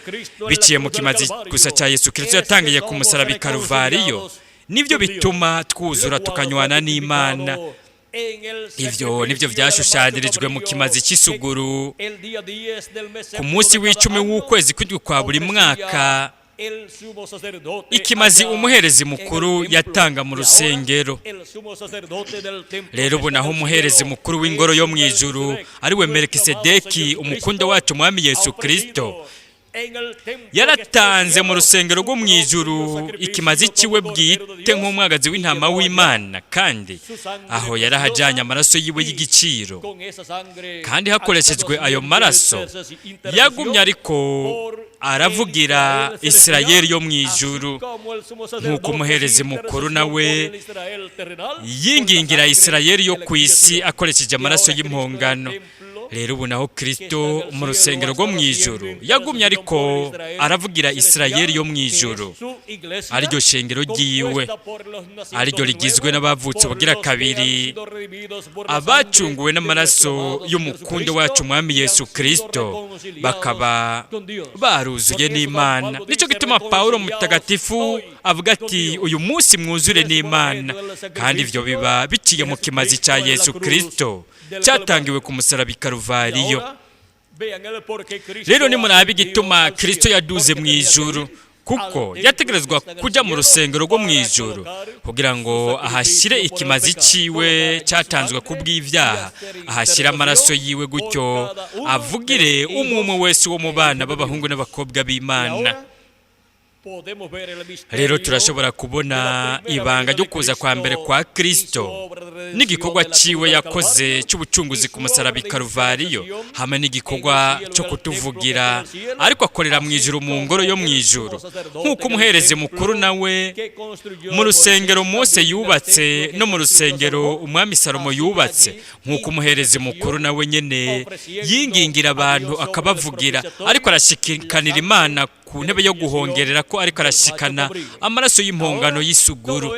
biciye mu kimazi gusa cya Yesu Kristo yatangiye ku musaraba i Karuvariyo. Nibyo bituma twuzura tukanywana n'Imana. Ibyo nibyo byashushanyirijwe mu kimazi cy'isuguru ku munsi w'icumi w'ukwezi kw'indwi kwa buri mwaka, ikimazi umuherezi mukuru yatanga mu rusengero. Rero ubu naho umuherezi mukuru w'ingoro yo mu ijuru, ari we Melikisedeki, umukunda wacu Umwami Yesu Kristo, yaratanze mu rusengero rwo mu ijuru ikimazi ciwe bwite nk'umwagazi w'intama w'Imana, kandi aho yarahajyanye amaraso yiwe y'igiciro. Kandi hakoreshejwe ayo maraso yagumye ariko aravugira Isirayeli yo mu ijuru, nk'uko umuherezi mukuru nawe yingingira Isirayeli yo ku isi akoresheje amaraso y'impongano. Rero ubu naho Kristo mu rusengero rwo mu ijuru yagumye ariko aravugira Isirayeli yo mu ijuru, ariryo shengero ryiwe, ariryo rigizwe n'abavutse ubugira kabiri, abacunguwe n'amaraso y'umukundo wacu Umwami Yesu Kristo, bakaba baruzuye n'Imana. Nicyo gituma Pawulo mutagatifu avuga ati: "Uyu munsi mwuzure n'Imana." Kandi ibyo biba biciye mu kimazi cya Yesu Kristo cyatangiwe ku musaraba i Karuvariyo. Rero nimurabe igituma Kristo yaduze mu ijuru, kuko yategerezwa kujya mu rusengero rwo mu ijuru kugira ngo ahashyire ikimazi ciwe cyatanzwe ku bw'ibyaha, ahashyire amaraso yiwe, gutyo avugire umwe umwe wese wo mu bana b'abahungu n'abakobwa b'Imana. Rero turashobora kubona ibanga ryo kuza kwa mbere kwa Kristo n'igikorwa ciwe yakoze cy'ubucunguzi ku musaraba i Karuvariyo, hamwe n'igikorwa cyo kutuvugira ariko akorera mu ijuru, mu ngoro yo mu ijuru, nk'uko umuherezi mukuru nawe mu rusengero Mose yubatse no mu rusengero umwami Salomo yubatse, nk'uko umuherezi mukuru nawe nyene yingingira abantu akabavugira, ariko arashikanira Imana ku ntebe yo guhongerera ko, ariko arashikana amaraso y'impongano y'isuguru.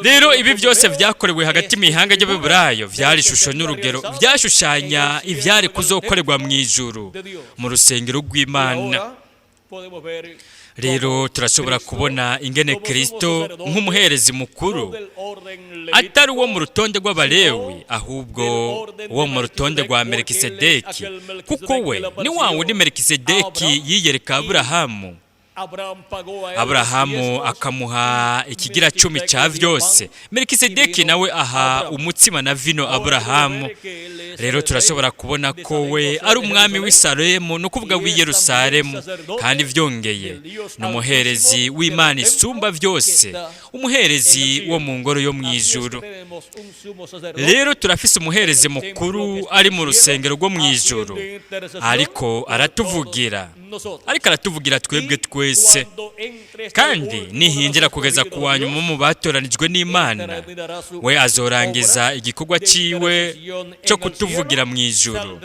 Rero ibi byose byakorewe hagati mu ihanga ry'Abeburayo byari ishusho n'urugero, byashushanya ibyari kuzokorerwa mu ijuru mu rusengero rw'Imana. Rero turashobora kubona ingene Kristo nk'umuherezi mukuru atari uwo mu rutonde rw'Abalewi, ahubwo uwo mu rutonde rwa Melikisedeki, kuko we ni wa wundi Melikisedeki yiyereka Aburahamu, Aburahamu akamuha ikigira cumi cya byose, Melikisedeki nawe aha umutsima na vino Aburahamu. Rero turashobora kubona ko we ari umwami w'i Salemu, ni ukuvuga w'i Yerusalemu, kandi byongeye ni umuherezi w'Imana isumba byose, umuherezi wo mu ngoro yo mu ijuru. Rero turafise umuherezi mukuru ari mu rusengero rwo mu ijuru, ariko aratuvugira, ariko aratuvugira twebwe twese. Kandi nihinjira kugeza ku wa nyuma mu batoranijwe n'Imana, we azorangiza igikorwa ciwe cyo kutuvugira mu ijuru.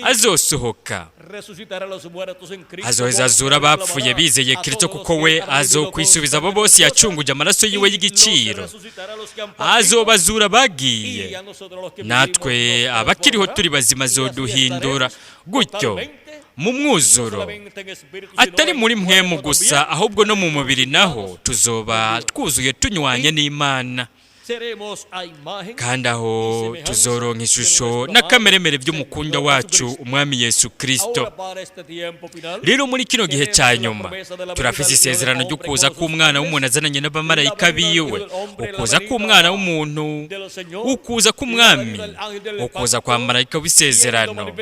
Azosohoka, azoheza azura abapfuye bizeye Kristo, kuko we azokwisubiza abo bose yacunguje amaraso yiwe y'igiciro. Azobazura bagiye, natwe abakiriho turi bazima azoduhindura gutyo mu mwuzuro, atari muri mpwemu gusa, ahubwo no mu mubiri naho tuzoba twuzuye tunywanye n'Imana. Kandi aho tuzoronka ishusho n'akameremere by'umukunda wacu Umwami Yesu Kristo. Rero muri kino gihe cya nyuma turafise isezerano ryo kuza k'Umwana w'umuntu azananye n'abamarayika biwe, ukuza k'Umwana w'umuntu, ukuza k'Umwami, ukuza kwa marayika w'isezerano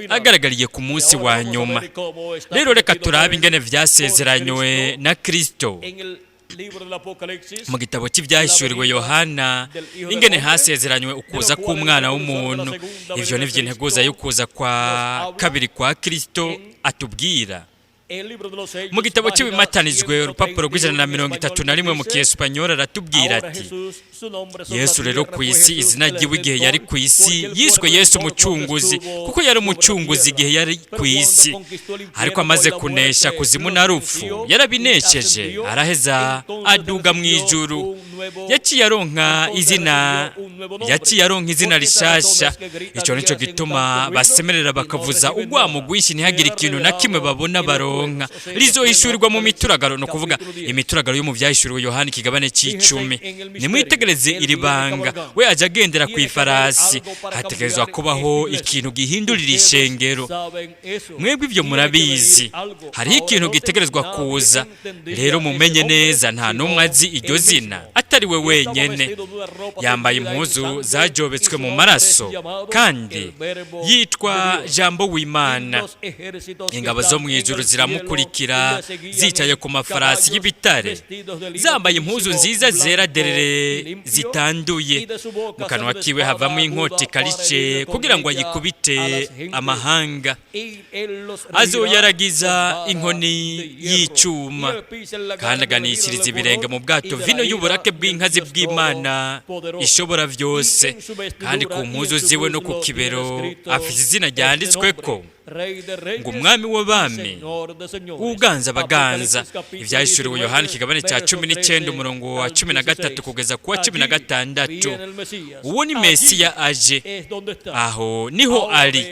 agaragariye ku munsi wa nyuma. Rero reka turabe ingene vyasezeranywe na Kristo mu gitabo cy'ibyahishuriwe Yohana, ingene hasezeranywe ukuza k'Umwana w'umuntu. Ivyo ni vy'integuza y'ukuza kwa kabiri kwa Kristo atubwira mu gitabo cy'ibimatanijwe, urupapuro rw'131 mu Kiespanyol. Aratubwira ati: "Yesu rero ku isi, izina ry'iwe igihe yari ku isi yiswe Yesu Umucunguzi, kuko yari umucunguzi igihe yari ku isi. Ariko amaze kunesha kuzimu na rupfu, yarabinesheje, araheza aduga mu ijuru, yaciye aronka izina rishasha. Icyo nicyo gituma basemerera bakavuza urwamo rwinshi, ntihagire ikintu na kimwe babona baronka. Rizohishurirwa mu mituragaro", ni ukuvuga imituragaro yo mu Byahishuriwe Yohani ikigabane c'icumi. "Nimwitegereze iri banga: we aja agendera ku ifarasi. Hategerezwa kubaho ikintu gihindurira ishengero. Mwebwe ibyo murabizi, hariho ikintu gitegerezwa kuza. Rero mumenye neza, nta n'umwe azi iryo zina atari we wenyene. Yambaye impuzu zajobetswe mu maraso, kandi yitwa Jambo w'Imana. Ingabo zo mu ijuru ziramukurikira zicaye ku mafarasi y'ibitare, zambaye impuzu nziza zera derere zitanduye. Mu kanwa kiwe havamo inkota ikarishe kugira ngo ayikubite amahanga. Azoyaragiza inkoni y'icuma, kandi aganishiriza ibirenge mu bwato vino y'uburake bw'inkazi bw'Imana ishobora byose. Kandi ku mpuzu ziwe no ku kibero afite izina ryanditswe ko ngo Umwami w'abami, Uganza abaganza." Ibyahishuriwe Yohani ikigabane cya 19, umurongo wa 13 kugeza ku wa 16. Uwo ni Mesiya aje, aho niho ari.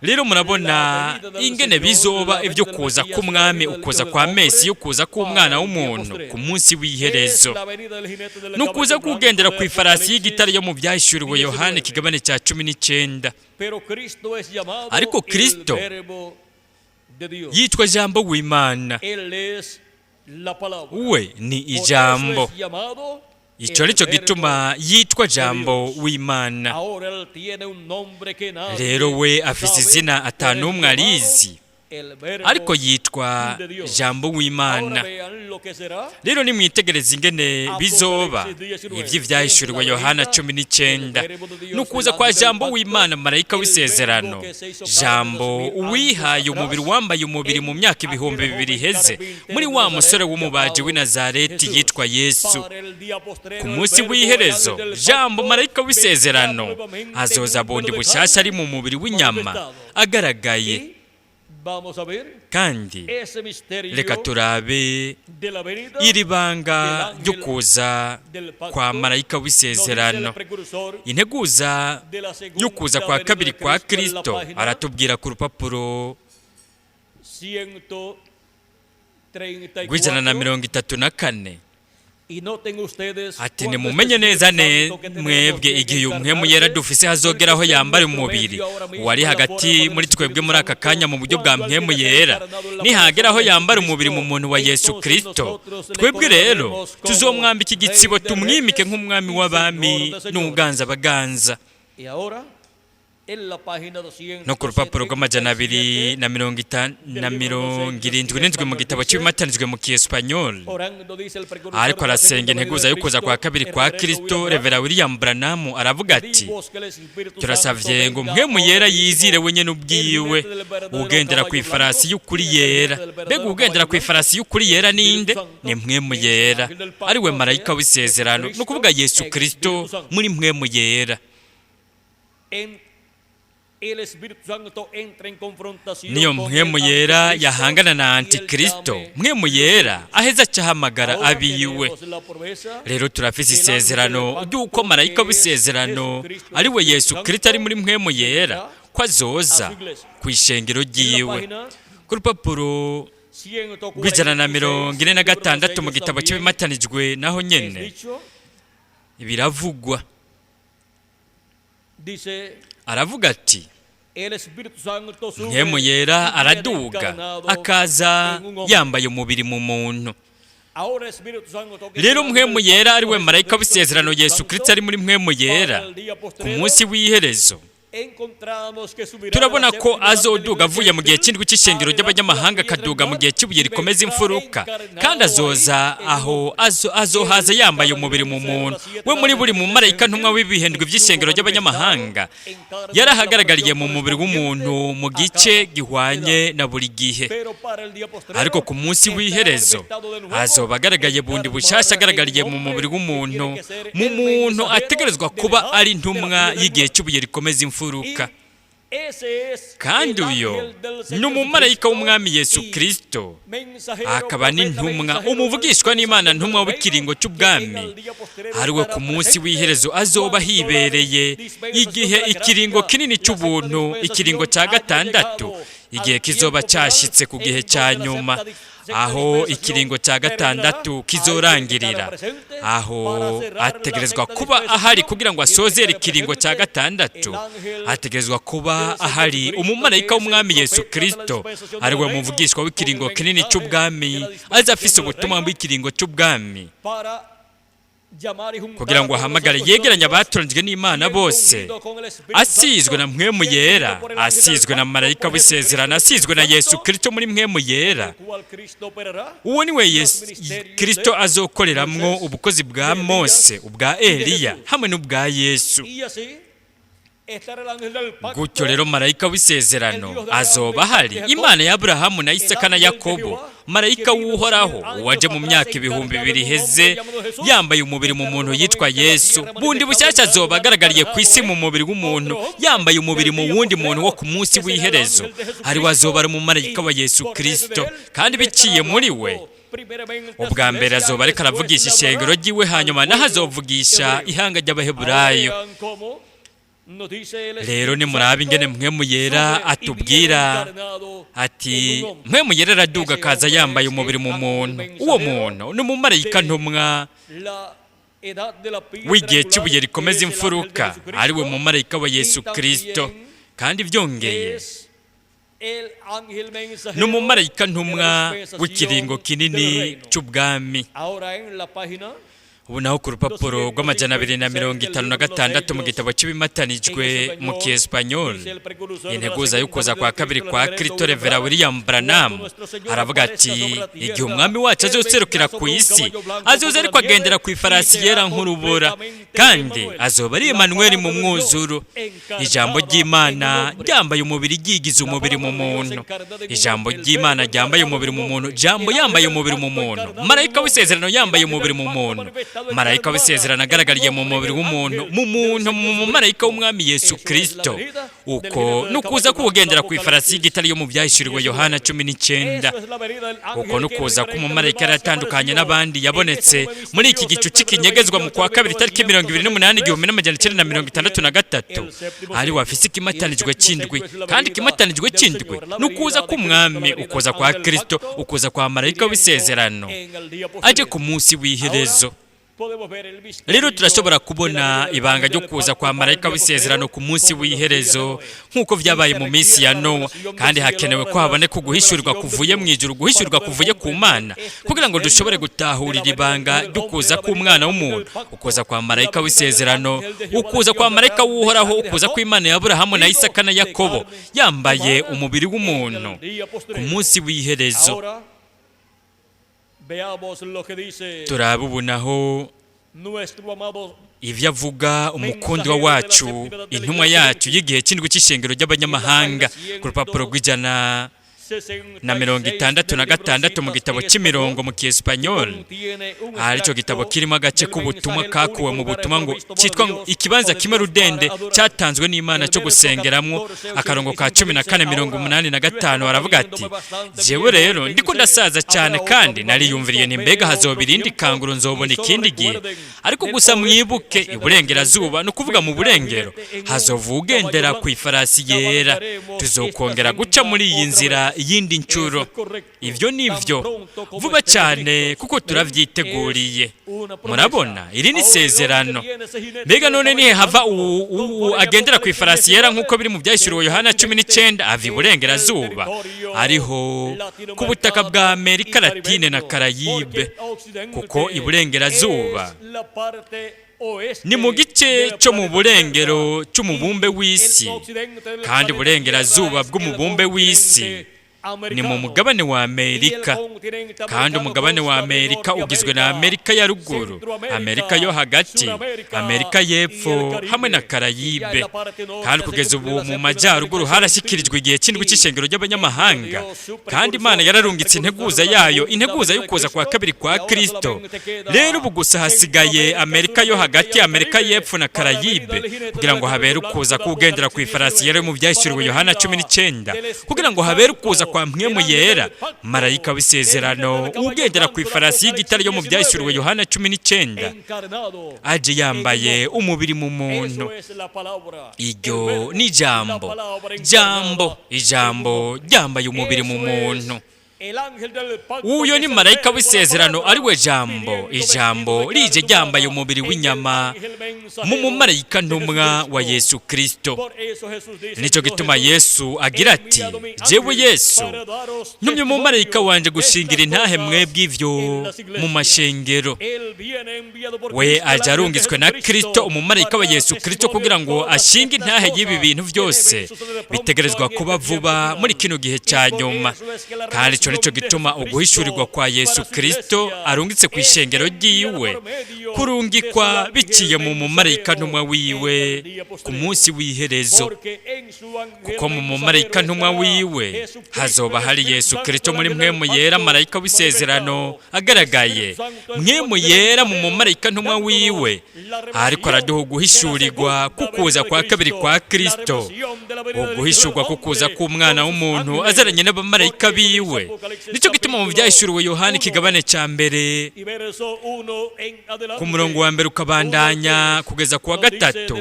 Rero murabona ingene bizoba ibyo kuza k'Umwami, ukuza kwa Mesiya, ukuza k'Umwana w'umuntu ku munsi w'iherezo. Ni ukuza kugendera ku ifarasi y'igitare yo mu Byahishuriwe Yohani ikigabane cya 19. Ariko Kristo yitwa Jambo w'Imana, we ni Ijambo. Icyo ni cyo gituma yitwa Jambo w'Imana. Rero we afise izina atanumwe arizi, ariko yitwa Jambo w'Imana. Rero nimwitegereze ingene bizoba iby'ibyahishuriwe Yohana 19. Ni ukuza kwa Jambo w'Imana, marayika w'isezerano, Jambo uwihaye umubiri, wambaye umubiri mu myaka 2000 iheze muri wa musore w'umubaji w'i Nazareti yitwa Yesu. Ku munsi w'iherezo, Jambo marayika w'isezerano azoza bundi bushyashya ari mu mubiri w'inyama agaragaye. Kandi reka turabe iri banga ryo kuza kwa marayika w'isezerano, integuza yo kuza kwa kabiri kwa Kristo. Aratubwira ku rupapuro rw'134 ati: "Nimumenye neza mwebwe igihe Mpwemu Yera dufise hazogera aho yambara umubiri, uwari hagati muri twebwe muri aka kanya mu buryo bwa Mpwemu Yera, nihagera aho yambara umubiri mu muntu wa Yesu Kristo, twebwe rero tuzomwambika igitsibo, tumwimike nk'Umwami w'abami n'Uganza abaganza." No ku rupapuro rw'amajana 277 mu gitabo cy'ibimatanijwe mu kiespanyol, ariko arasenga integuza yo kuza kwa kabiri kwa Kristo, Revera William Branham aravuga ati: "Turasavye ngo Mpwemu Yera yizire wenyene ubwiwe, ugendera ku ifarasi y'ukuri yera." Mbega ugendera ku ifarasi y'ukuri yera ninde? Ni Mpwemu Yera, ari we marayika w'isezerano, ni ukuvuga Yesu Kristo muri Mpwemu Yera. Niyo Mpwemu Yera yahangana na Antikristo, Mpwemu Yera aheza acahamagara abiwe. Rero turafise isezerano ry'uko marayika w'isezerano, ari we Yesu Kristo ari muri Mpwemu Yera, ko azoza ku ishengero ryiwe. Ku rupapuro rw'146 mu gitabo cy'ibimatanijwe naho nyene biravugwa. Aravuga ati: "Mpwemu Yera araduga akaza yambaye umubiri mu muntu." Rero Mpwemu Yera, ari we marayika w'isezerano Yesu Kristo ari muri Mpwemu Yera, ku munsi w'iherezo turabona ko azoduga avuye mu gihe cy'indwi cy'ishengero ry'abanyamahanga, akaduga mu gihe cy'ibuye rikomeza imfuruka, kandi azoza aho azohaza yambaye umubiri mu muntu. We muri buri mumarayika ntumwa w'ibihendwi by'ishengero ry'abanyamahanga yarahagaragariye mu mubiri w'umuntu mu gice gihwanye na buri gihe, ariko ku munsi w'iherezo azoba agaragaye bundi bushasha, agaragariye mu mubiri w'umuntu, mu muntu ategerezwa kuba ari intumwa y'igihe cy'ibuye rikomeza imfuruka. Kandi uyo ni umumarayika w'Umwami Yesu Kirisito, akaba n'intumwa, umuvugishwa n'Imana, ntumwa w'ikiringo cy'ubwami, ari we ku munsi w'iherezo azoba hibereye igihe ikiringo kinini cy'ubuntu, ikiringo cya gatandatu, igihe kizoba cyashyitse ku gihe cya nyuma, aho ikiringo cya gatandatu kizorangirira. Aho ategerezwa kuba ahari kugira ngo asozere ikiringo cya gatandatu. Ategerezwa kuba ahari umumarayika w'Umwami Yesu Kirisito, ari we muvugishwa w'ikiringo kinini cy'ubwami, aza afise ubutumwa bw'ikiringo cy'ubwami kugira ngo ahamagare yegeranye abatoranijwe n'Imana bose, asizwe na Mpwemu Yera, asizwe na marayika w'isezerano, asizwe na Yesu Kirisito muri Mpwemu Yera. Uwo ni we Yesu Kirisito azokoreramwo ubukozi bwa Mose, ubwa Eliya hamwe n'ubwa Yesu. Gutyo rero marayika w'isezerano azoba ahari, Imana ya Aburahamu na Isaka na Yakobo, marayika w'Uhoraho waje mu myaka 2000 iheze yambaye umubiri mu muntu yitwa Yesu, bundi bushyashya azoba agaragariye ku isi mu mubiri w'umuntu, yambaye umubiri mu wundi muntu wo ku munsi w'iherezo, ari we azoba ari umumarayika wa Yesu Kirisito. Kandi biciye muri we, ubwa mbere azoba ariko aravugisha ishengero ry'iwe, hanyuma naho azovugisha ihanga ry'Abaheburayo. Rero nimuraba ingene Mpwemu Yera atubwira ati: "Mpwemu Yera araduga akaza yambaye umubiri mu muntu." Uwo muntu ni umumarayika ntumwa w'igihe cy'ibuye rikomeza imfuruka, ari we mumarayika wa Yesu Kirisito. Kandi byongeye ni umumarayika ntumwa w'ikiringo kinini cy'ubwami. Ubu naho ku rupapuro rw'256 mu gitabo cy'ibimatanijwe mu kiespanyol, integuza y'ukuza kwa kabiri kwa Kristo, Revera William Branham aravuga ati: "Igihe Umwami wacu azoserukira ku isi, azoza ariko agendera ku ifarasi yera nk'urubura, kandi azoba ari Emanuweli mu mwuzuro, ijambo ry'Imana ryambaye umubiri, ryigize umubiri mu muntu." Ijambo ry'Imana ryambaye umubiri mu muntu, Jambo yambaye umubiri mu muntu, marayika w'isezerano yambaye umubiri mu muntu, marayika w'isezerano agaragariye mu mubiri w'umuntu, mu muntu, mu mumarayika w'Umwami Yesu Kirisito. Uko ni ukuza k'ugendera ku ifarasi y'igitare yo mu Byahishuriwe Yohana 19. Uko ni ukuza k'umumarayika yari atandukanye n'abandi, yabonetse muri iki gicu cy'ikinyegezwa mu kwa kabiri tariki 28 1963, ari wafise ikimatanijwe cy'indwi. Kandi ikimatanijwe cy'indwi ni ukuza k'Umwami, ukuza kwa Kirisito, ukuza kwa marayika w'isezerano aje ku munsi w'iherezo. Rero turashobora kubona ibanga ryo kuza kwa marayika w'isezerano ku munsi w'iherezo nk'uko vyabaye mu minsi ya Nowa, kandi hakenewe ko haboneka uguhishurirwa kuvuye mu ijuru, uguhishurirwa kuvuye ku Mana, kugira ngo dushobore gutahurira ibanga ryo kuza k'umwana w'umuntu, ukuza kwa marayika w'isezerano, ukuza kwa marayika w'Uhoraho, ukuza kw'Imana ya Aburahamu na Isaka na Yakobo yambaye umubiri w'umuntu ku munsi w'iherezo. Ahora veamos lo que dice Turabe ubu naho nuestro amado ivyo avuga umukundwa wacu, intumwa yacu y'igihe cy'indwi cy'ishengero ry'abanyamahanga, ku rupapuro rw'166 mu gitabo cy'imirongo mu kiespanyol. Ahari ico gitabo kirimo agace k'ubutumwa kakuwe mu butumwa ngo cyitwa ngo ikibanza kimwe rudende cyatanzwe n'Imana cyo gusengeramwo, akarongo ka 14 85, aravuga ati: "Jewe rero ndiko ndasaza cyane, kandi nariyumviriye nti mbega hazoba irindi kanguro, nzobona ikindi gihe? Ariko gusa mwibuke, iburengerazuba, ni ukuvuga mu burengero, hazova ugendera ku ifarasi yera. Tuzokongera guca muri iyi nzira iyindi nshuro. Ibyo ni byo, vuba cyane, kuko turabyiteguriye." Murabona, iri ni isezerano. Mbega none nihe hava uwu agendera ku ifarasi yera nk'uko biri mu Byahishuriwe Yohana 19? Ava iburengerazuba, ariho ku butaka bwa Amerika Latine na Karayibe, kuko iburengerazuba ni mu gice cyo mu burengero cy'umubumbe w'isi, kandi iburengerazuba bw'umubumbe w'isi ni mu mugabane wa Amerika, kandi umugabane wa Amerika ugizwe na Amerika ya Ruguru, Amerika yo Hagati, Amerika y'Epfo hamwe na Karayibe. Kandi kugeza ubu mu majyaruguru harashyikirijwe igihe cy'indwi cy'ishengero ry'abanyamahanga, kandi Imana yararungitse integuza yayo, integuza yo kuza kwa kabiri kwa Kristo. Rero ubu gusa hasigaye Amerika yo Hagati, Amerika y'Epfo na Karayibe kugira ngo habere ukuza k'ugendera ku ifarasi yera mu Byahishuriwe Yohana 19, kugira ngo habere ukuza kwa Mpwemu Yera, marayika w'isezerano, ugendera ku ifarasi y'igitare yo mu Byahishuriwe Yohana 19, aje yambaye umubiri mu muntu. Iryo ni ijambo, jambo, ijambo ryambaye umubiri mu muntu. Uyo ni marayika w'isezerano, ari we Jambo, ijambo rije ryambaye umubiri w'inyama mu mumarayika ntumwa wa Yesu Kristo. Nicyo gituma Yesu agira ati: "Jewe Yesu ntumye umumarayika wanje gushingira intahe mwebwe ivyo mu mashengero." We aje arungitswe na Kristo, umumarayika wa Yesu Kristo, kugira ngo ashinge intahe y'ibi bintu byose bitegerezwa kuba vuba muri kino gihe cya nyuma. Kandi icyo nicyo gituma uguhishurirwa kwa Yesu Kristo arungitse ku ishengero ryiwe kurungikwa biciye mu mumarayika ntumwa wiwe ku munsi w'iherezo, kuko mu mumarayika ntumwa wiwe hazoba hari Yesu Kristo muri Mpwemu Yera, marayika w'isezerano agaragaye Mpwemu Yera mu mumarayika ntumwa wiwe, ariko araduha uguhishurirwa kukuza kwa kabiri kwa Kristo, uguhishurwa kukuza k'umwana w'umuntu azaranye n'abamarayika biwe. Nicyo gituma mu Byahishuriwe Yohani ikigabane cya mbere, ku murongo wa mbere ukabandanya kugeza ku wa gatatu,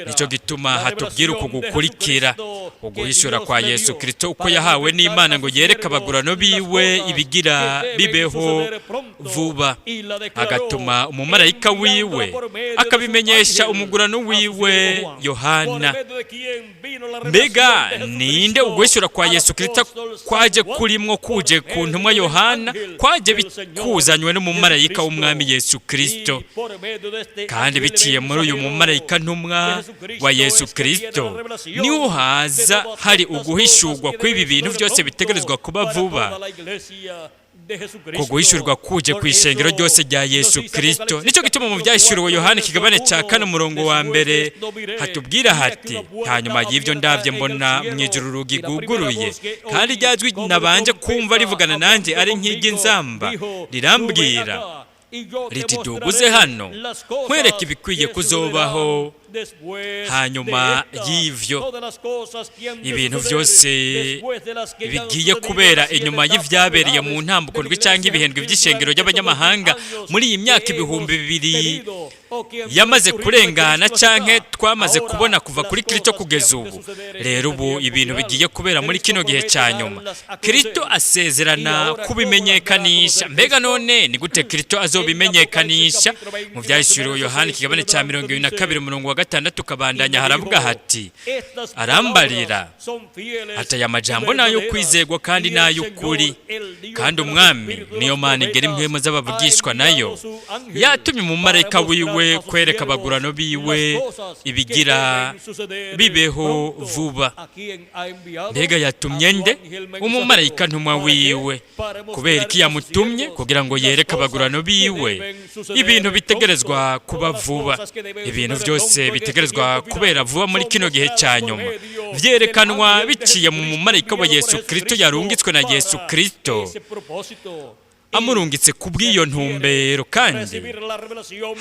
nicyo gituma hatubwira uku gukurikira: "Uguhishura kwa Yesu Kristo uko yahawe n'Imana ngo yereke abagurano biwe ibigira bibeho vuba, agatuma umumarayika wiwe akabimenyesha umugurano wiwe Yohana." Mbega ninde uguhishura kwa Yesu Kristo kwaje kurimwo, kuje ku ntumwa Yohana? Kwaje kuzanywe n'umumarayika w'umwami Yesu Kristo, kandi biciye muri uyu mumarayika ntumwa wa Yesu Kristo niho haza hari uguhishurwa kw'ibi bintu byose bitegerezwa kuba vuba, ku guhishurwa kuje ku ishengero ryose rya Yesu Kristo. Nicyo gituma mu Byahishuriwe Yohana ikigabane cya kane, umurongo wa mbere, hatubwira hati: "Hanyuma y'ibyo ndabye mbona mu ijuru urugi rwuguruye, kandi ryajwi nabanje kumva rivugana nanjye ari nk'iry'inzamba rirambwira riti: 'Duguze hano nkwereke ibikwiye kuzobaho Hanyuma y'ivyo, ibintu byose bigiye kubera inyuma y'ivyabereye mu ntambuko ndwi canke ibihendwe vy'ishengero ry'abanyamahanga muri iyi myaka 2000 yamaze kurengana canke twamaze kubona kuva kuri Kristo kugeza ubu. Rero ubu ibintu bigiye kubera muri kino gihe cya nyuma, Kristo asezerana kubimenyekanisha. Mbega none ni gute Kristo azobimenyekanisha? Mu Vyahishuriwe Yohani, ikigabane cya 22, umurongo wa 6 kabandanya, haravuga hati: "Arambarira ati: 'Aya majambo nayo kwizegwa kandi n'ay'ukuri, kandi Umwami, niyo Mana igera impwemu z'abavugishwa nayo, yatumye umumarayika wiwe kwereka abagurano biwe ibigira bibeho vuba.'" Mbega yatumye nde? Umumarayika ntumwa wiwe. Kubera iki yamutumye? Kugira ngo yereke abagurano biwe ibintu bitegerezwa kuba vuba. Ibintu byose bitegerezwa kubera vuba muri kino gihe cya nyuma vyerekanwa biciye mu mumarayika wa Yesu Kristo yarungitswe na Yesu Kristo, amurungitse ku bw'iyo ntumbero. Kandi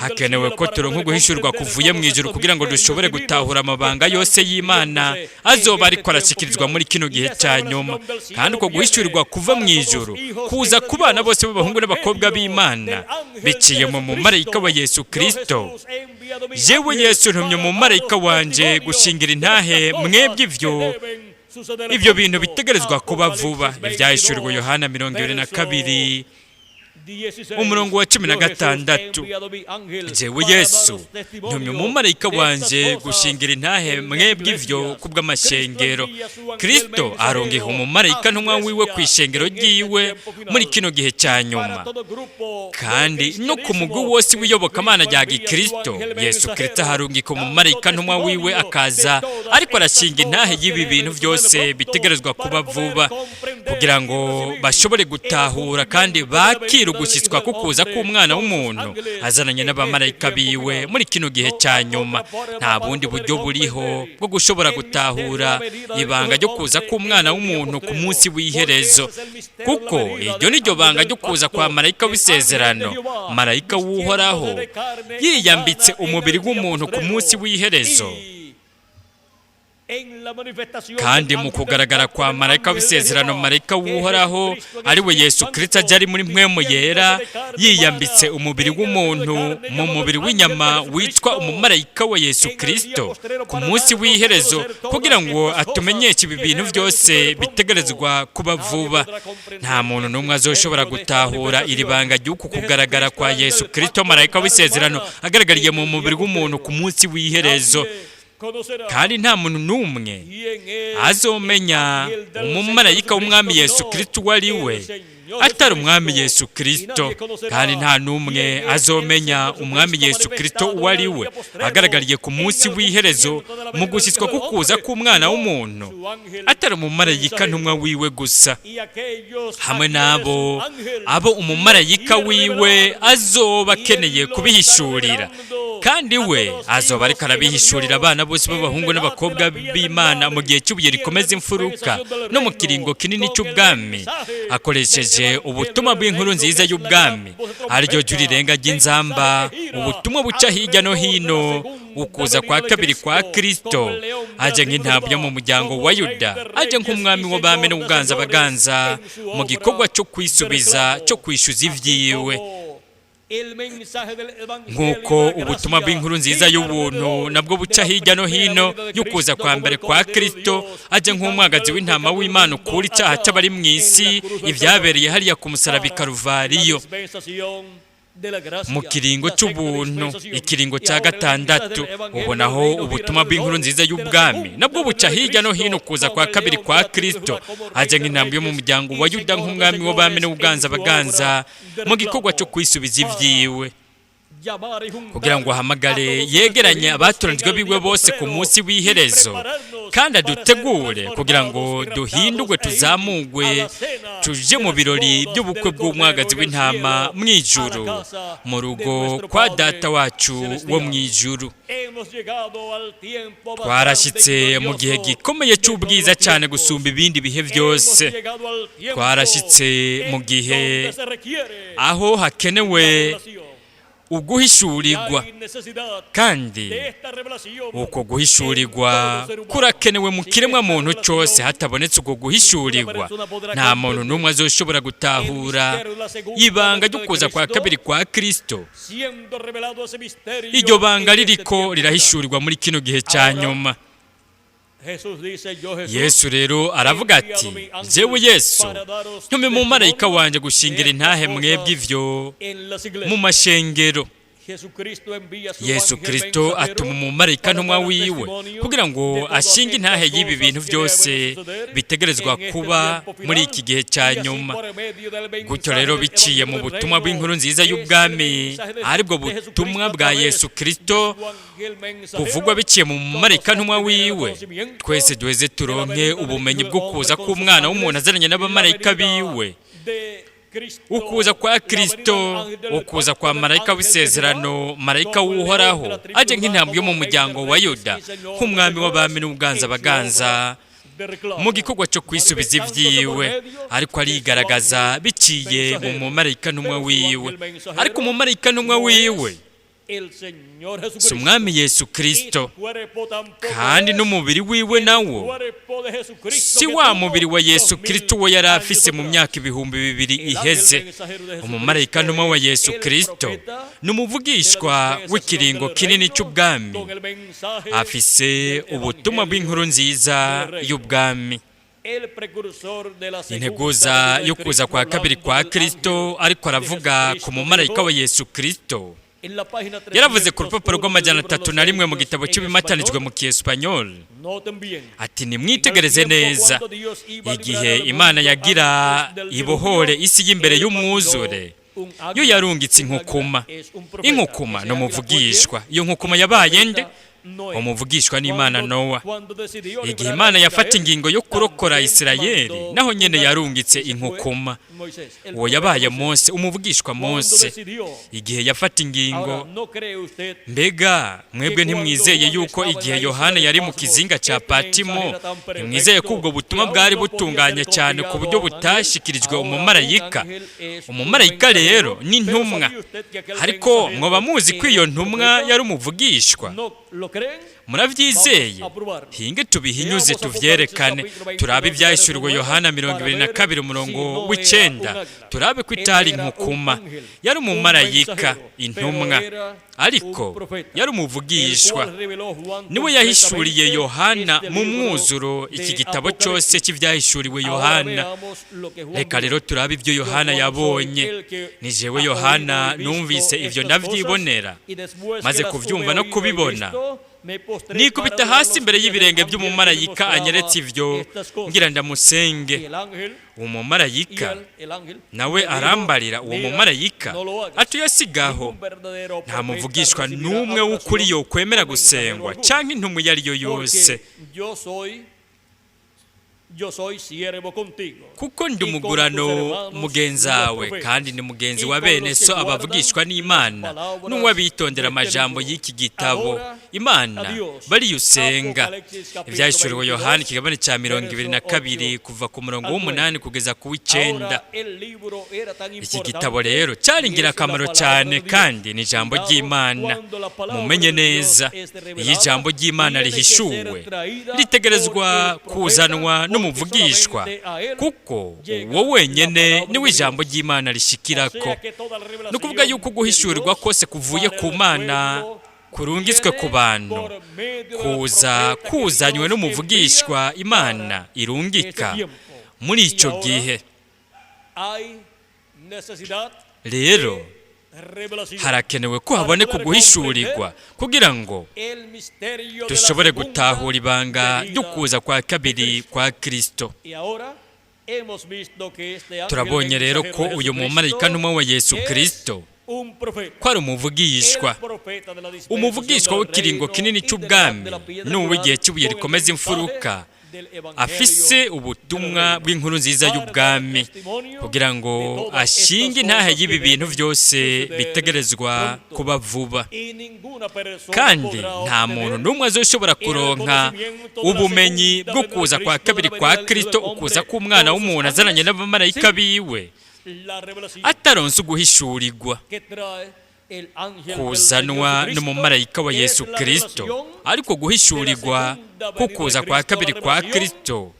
hakenewe ko turonka uguhishurwa kuvuye mu ijuru kugira ngo dushobore gutahura amabanga yose y'Imana azoba ariko arashyikirizwa muri kino gihe cya nyuma. Kandi uko guhishurirwa kuva mu ijuru kuza ku bana bose b'abahungu n'abakobwa b'Imana biciye mu mumarayika wa Yesu Kristo. "Jewe Yesu ntumye umumarayika wanje gushingira intahe mwebwe ivyo bintu bitegerezwa kuba vuba." Ivyahishuriwe Yohana 22, umurongo wa 16: "Jewe Yesu ntumye umumarayika wanje gushingira intahe mwebwe ivyo kubw'amashengero." Kristo arongeha umumarayika ntumwa wiwe ku ishengero ryiwe muri kino gihe cya nyuma, kandi no ku mugwi wose w'iyobokamana rya gikristo, Yesu Kristo aharungika umumarayika ntumwa wiwe, akaza ariko arashinga intahe y'ibi bintu byose bitegerezwa kuba vuba, kugira ngo bashobore gutahura kandi bakire ugushyitswa kukuza k'Umwana w'umuntu azananye n'abamarayika biwe muri kino gihe cya nyuma. Nta bundi buryo buriho bwo gushobora gutahura ibanga ryo kuza k'Umwana w'umuntu ku munsi w'iherezo, kuko iryo ni ryo banga ryo kuza kwa marayika w'isezerano, marayika w'Uhoraho yiyambitse umubiri w'umuntu ku munsi w'iherezo. Kandi mu kugaragara kwa marayika w'isezerano, marayika w'Uhoraho, ari we Yesu Kirisito, ajya ari muri mpwemu yera yiyambitse umubiri w'umuntu mu mubiri w'inyama witwa umumarayika wa Yesu Kirisito ku munsi w'iherezo, kugira ngo atumenyeshe ibi bintu byose bitegerezwa kuba vuba. Nta muntu n'umwe azoshobora gutahura iri banga ry'uku kugaragara kwa Yesu Kirisito, marayika w'isezerano agaragariye mu mubiri w'umuntu ku munsi w'iherezo. Kandi nta muntu n'umwe azomenya umumarayika w'Umwami Yesu Kirisito uwo ari we atari Umwami Yesu Kirisito. Kandi nta n'umwe azomenya Umwami Yesu Kirisito uwo ari we agaragariye ku munsi w'iherezo mu gushyitswa kukuza k'Umwana w'umuntu atari umumarayika ntumwa wiwe gusa, hamwe n'abo abo umumarayika wiwe azoba akeneye kubihishurira. Kandi we azoba ariko arabihishurira abana bose b'abahungu n'abakobwa b'Imana mu gihe cy'ubuye rikomeza imfuruka no mu kiringo kinini cy'ubwami, akoresheje ubutumwa bw'inkuru nziza y'ubwami, ariryo jwi rirenga ry'inzamba, ubutumwa buca hirya no hino ukuza kwa kabiri kwa Kristo, aje nk'intabwa mu muryango wa Yuda, aje nk'Umwami w'abami n'ubuganza baganza, mu gikorwa cyo kwisubiza, cyo kwishyuza ibyiwe. Nk'uko ubutumwa bw'inkuru nziza y'ubuntu nabwo buca hirya no hino y'ukuza kwa mbere kwa Kristo, ajya nk'umwagazi w'intama w'Imana ukura icyaha cy'abari mu isi, ibyabereye hariya ku musaraba i Karuvariyo mu kiringo cy'ubuntu, ikiringo cya gatandatu, ubonaho ubutumwa bw'inkuru nziza y'ubwami nabwo buca hirya no hino kuza kwa kabiri kwa Kristo, ajya nk'intambwe yo mu muryango wa Yuda, nk'Umwami w'abami n'ubuganza baganza, mu gikorwa cyo kwisubiza ibyiwe, kugira ngo ahamagare yegeranye abatoranijwe biwe bose ku munsi w'iherezo, kandi adutegure kugira ngo duhindurwe, tuzamugwe, tuje mu birori by'ubukwe bw'Umwagazi w'intama mu ijuru, mu rugo kwa Data wacu wo mu ijuru. Twarashyitse mu gihe gikomeye cy'ubwiza cyane gusumba ibindi bihe byose. Twarashyitse mu gihe aho hakenewe Uguhishurirwa, kandi uko guhishurirwa kurakenewe mu kiremwa muntu cyose. Hatabonetse uko guhishurirwa, nta muntu n'umwe azoshobora gutahura ibanga ryo kuza kwa kabiri kwa Kristo, iryo banga ririko rirahishurirwa muri kino gihe cya nyuma. Yesu rero aravuga ati: "Jewe Yesu ntume mu marayika wanjye gushingira intahe mwebwe ivyo mu mashengero." Yesu Kristo atuma umumarayika ntumwa wiwe kugira ngo ashinge intahe y'ibi bintu byose bitegerezwa kuba muri iki gihe cya nyuma. Gutyo rero, biciye mu butumwa bw'inkuru nziza y'ubwami, aribwo butumwa bwa Yesu Kristo buvugwa biciye mu mumarayika ntumwa wiwe, twese duheze turonke ubumenyi bwo kuza k'umwana w'umuntu azananye n'abamarayika biwe, ukuza kwa Kristo, ukuza kwa marayika w'isezerano, marayika w'Uhoraho, aje nk'intambwe yo mu muryango wa Yuda, nk'umwami w'abami n'ubwanza baganza, mu gikorwa cyo kwisubiza ibyiwe, ariko arigaragaza biciye mu mumarayika ntumwa wiwe. Ariko umumarayika ntumwa wiwe si umwami Yesu Kristo, kandi n'umubiri wiwe nawo si wa mubiri wa Yesu Kristo we yari afise mu myaka 2000 iheze. Umumarayika ntumwa wa Yesu Kristo ni umuvugishwa w'ikiringo kinini cy'ubwami, afise ubutumwa bw'inkuru nziza y'ubwami. Integuza yo kuza kwa kabiri kwa Kristo, ariko aravuga ku mumarayika wa Yesu Kristo, yaravuze ku rupapuro rwa 301 mu gitabo cy'ibimatanijwe mu Kiespanyol ati: "Nimwitegereze neza, igihe Imana yagira ibohore isi y'imbere y'umwuzure, yo yarungitse inkukuma. Inkukuma ni umuvugishwa. Iyo nkukuma yabaye nde? Umuvugishwa n'Imana Nowa. Igihe Imana yafata ingingo yo kurokora Isirayeli, naho nyene yarungitse inkukuma. Uwo yabaye Mose, umuvugishwa Mose, igihe yafata ingingo. Mbega mwebwe ntimwizeye yuko igihe Yohana yari mu kizinga cya Patimo, ntimwizeye ko ubwo butumwa bwari butunganye cyane ku buryo butashikirijwe umumarayika? Umumarayika rero ni intumwa, ariko mwoba muzi ko iyo ntumwa yari umuvugishwa? Murabyizeye? Hinge tubihinyuze, tuvyerekane. Turabe ibyahishuriwe Yohana 22 umurongo wa 9, turabe ko itari inkukuma, yari umumarayika, intumwa, ariko yari umuvugishwa. Niwe yahishuriye Yohana mu mwuzuro iki gitabo cyose cy'ibyahishuriwe Yohana. Reka rero turabe ibyo Yohana yabonye. Ni jewe Yohana numvise ibyo ndabyibonera. Maze kubyumva no kubibona, nikubita hasi imbere y'ibirenge by'umumarayika anyeretse ibyo, ngira ndamusenge. Uwo mumarayika nawe arambarira, uwo mumarayika atuyasigaho, nta muvugishwa n'umwe w'ukuri yo kwemera gusengwa cyangwa intumwa iyo ari yo yose, kuko ndi umugurano mugenzawe, kandi ni mugenzi wa bene so abavugishwa n'Imana, n'uw'abitondera amajambo y'iki gitabo. Imana bariyusenga." Ibyahishuriwe Yohani, ikigabane cya 22, kuva ku murongo wa 8 kugeza ku wa 9. Iki gitabo rero cyari ingirakamaro cyane, kandi ni ijambo ry'Imana. Mumenye neza, iyo ijambo ry'Imana rihishuwe, ritegerezwa kuzanwa n'umuvugishwa, kuko uwo wenyine niwe ijambo ry'Imana rishikirako. Ni ukuvuga yuko guhishurirwa kose kuvuye ku Mana kurungitswe ku bantu kuza kuzanywe n'umuvugishwa Imana irungika muri icyo gihe. Rero harakenewe ko haboneka uguhishurirwa kugira ngo dushobore gutahura ibanga ry'ukuza kwa kabiri kwa Kristo. Turabonye rero ko uyu mumarayika ntumwa wa Yesu Kristo ko ari umuvugishwa, umuvugishwa w'ikiringo kinini cy'ubwami n'uw'igihe cy'ibuye rikomeza imfuruka, afise ubutumwa bw'inkuru nziza y'ubwami, kugira ngo ashinge intahe y'ibi bintu byose bitegerezwa kuba vuba. Kandi nta muntu n'umwe azoshobora kuronka ubumenyi bwo kuza kwa kabiri kwa Kristo, ukuza k'umwana w'umuntu azananye n'abamarayika biwe, ataronse uguhishurirwa. Kuzanwa n'umumarayika wa Yesu Kristo, ariko guhishurirwa kukuza kwa kabiri kwa Kristo,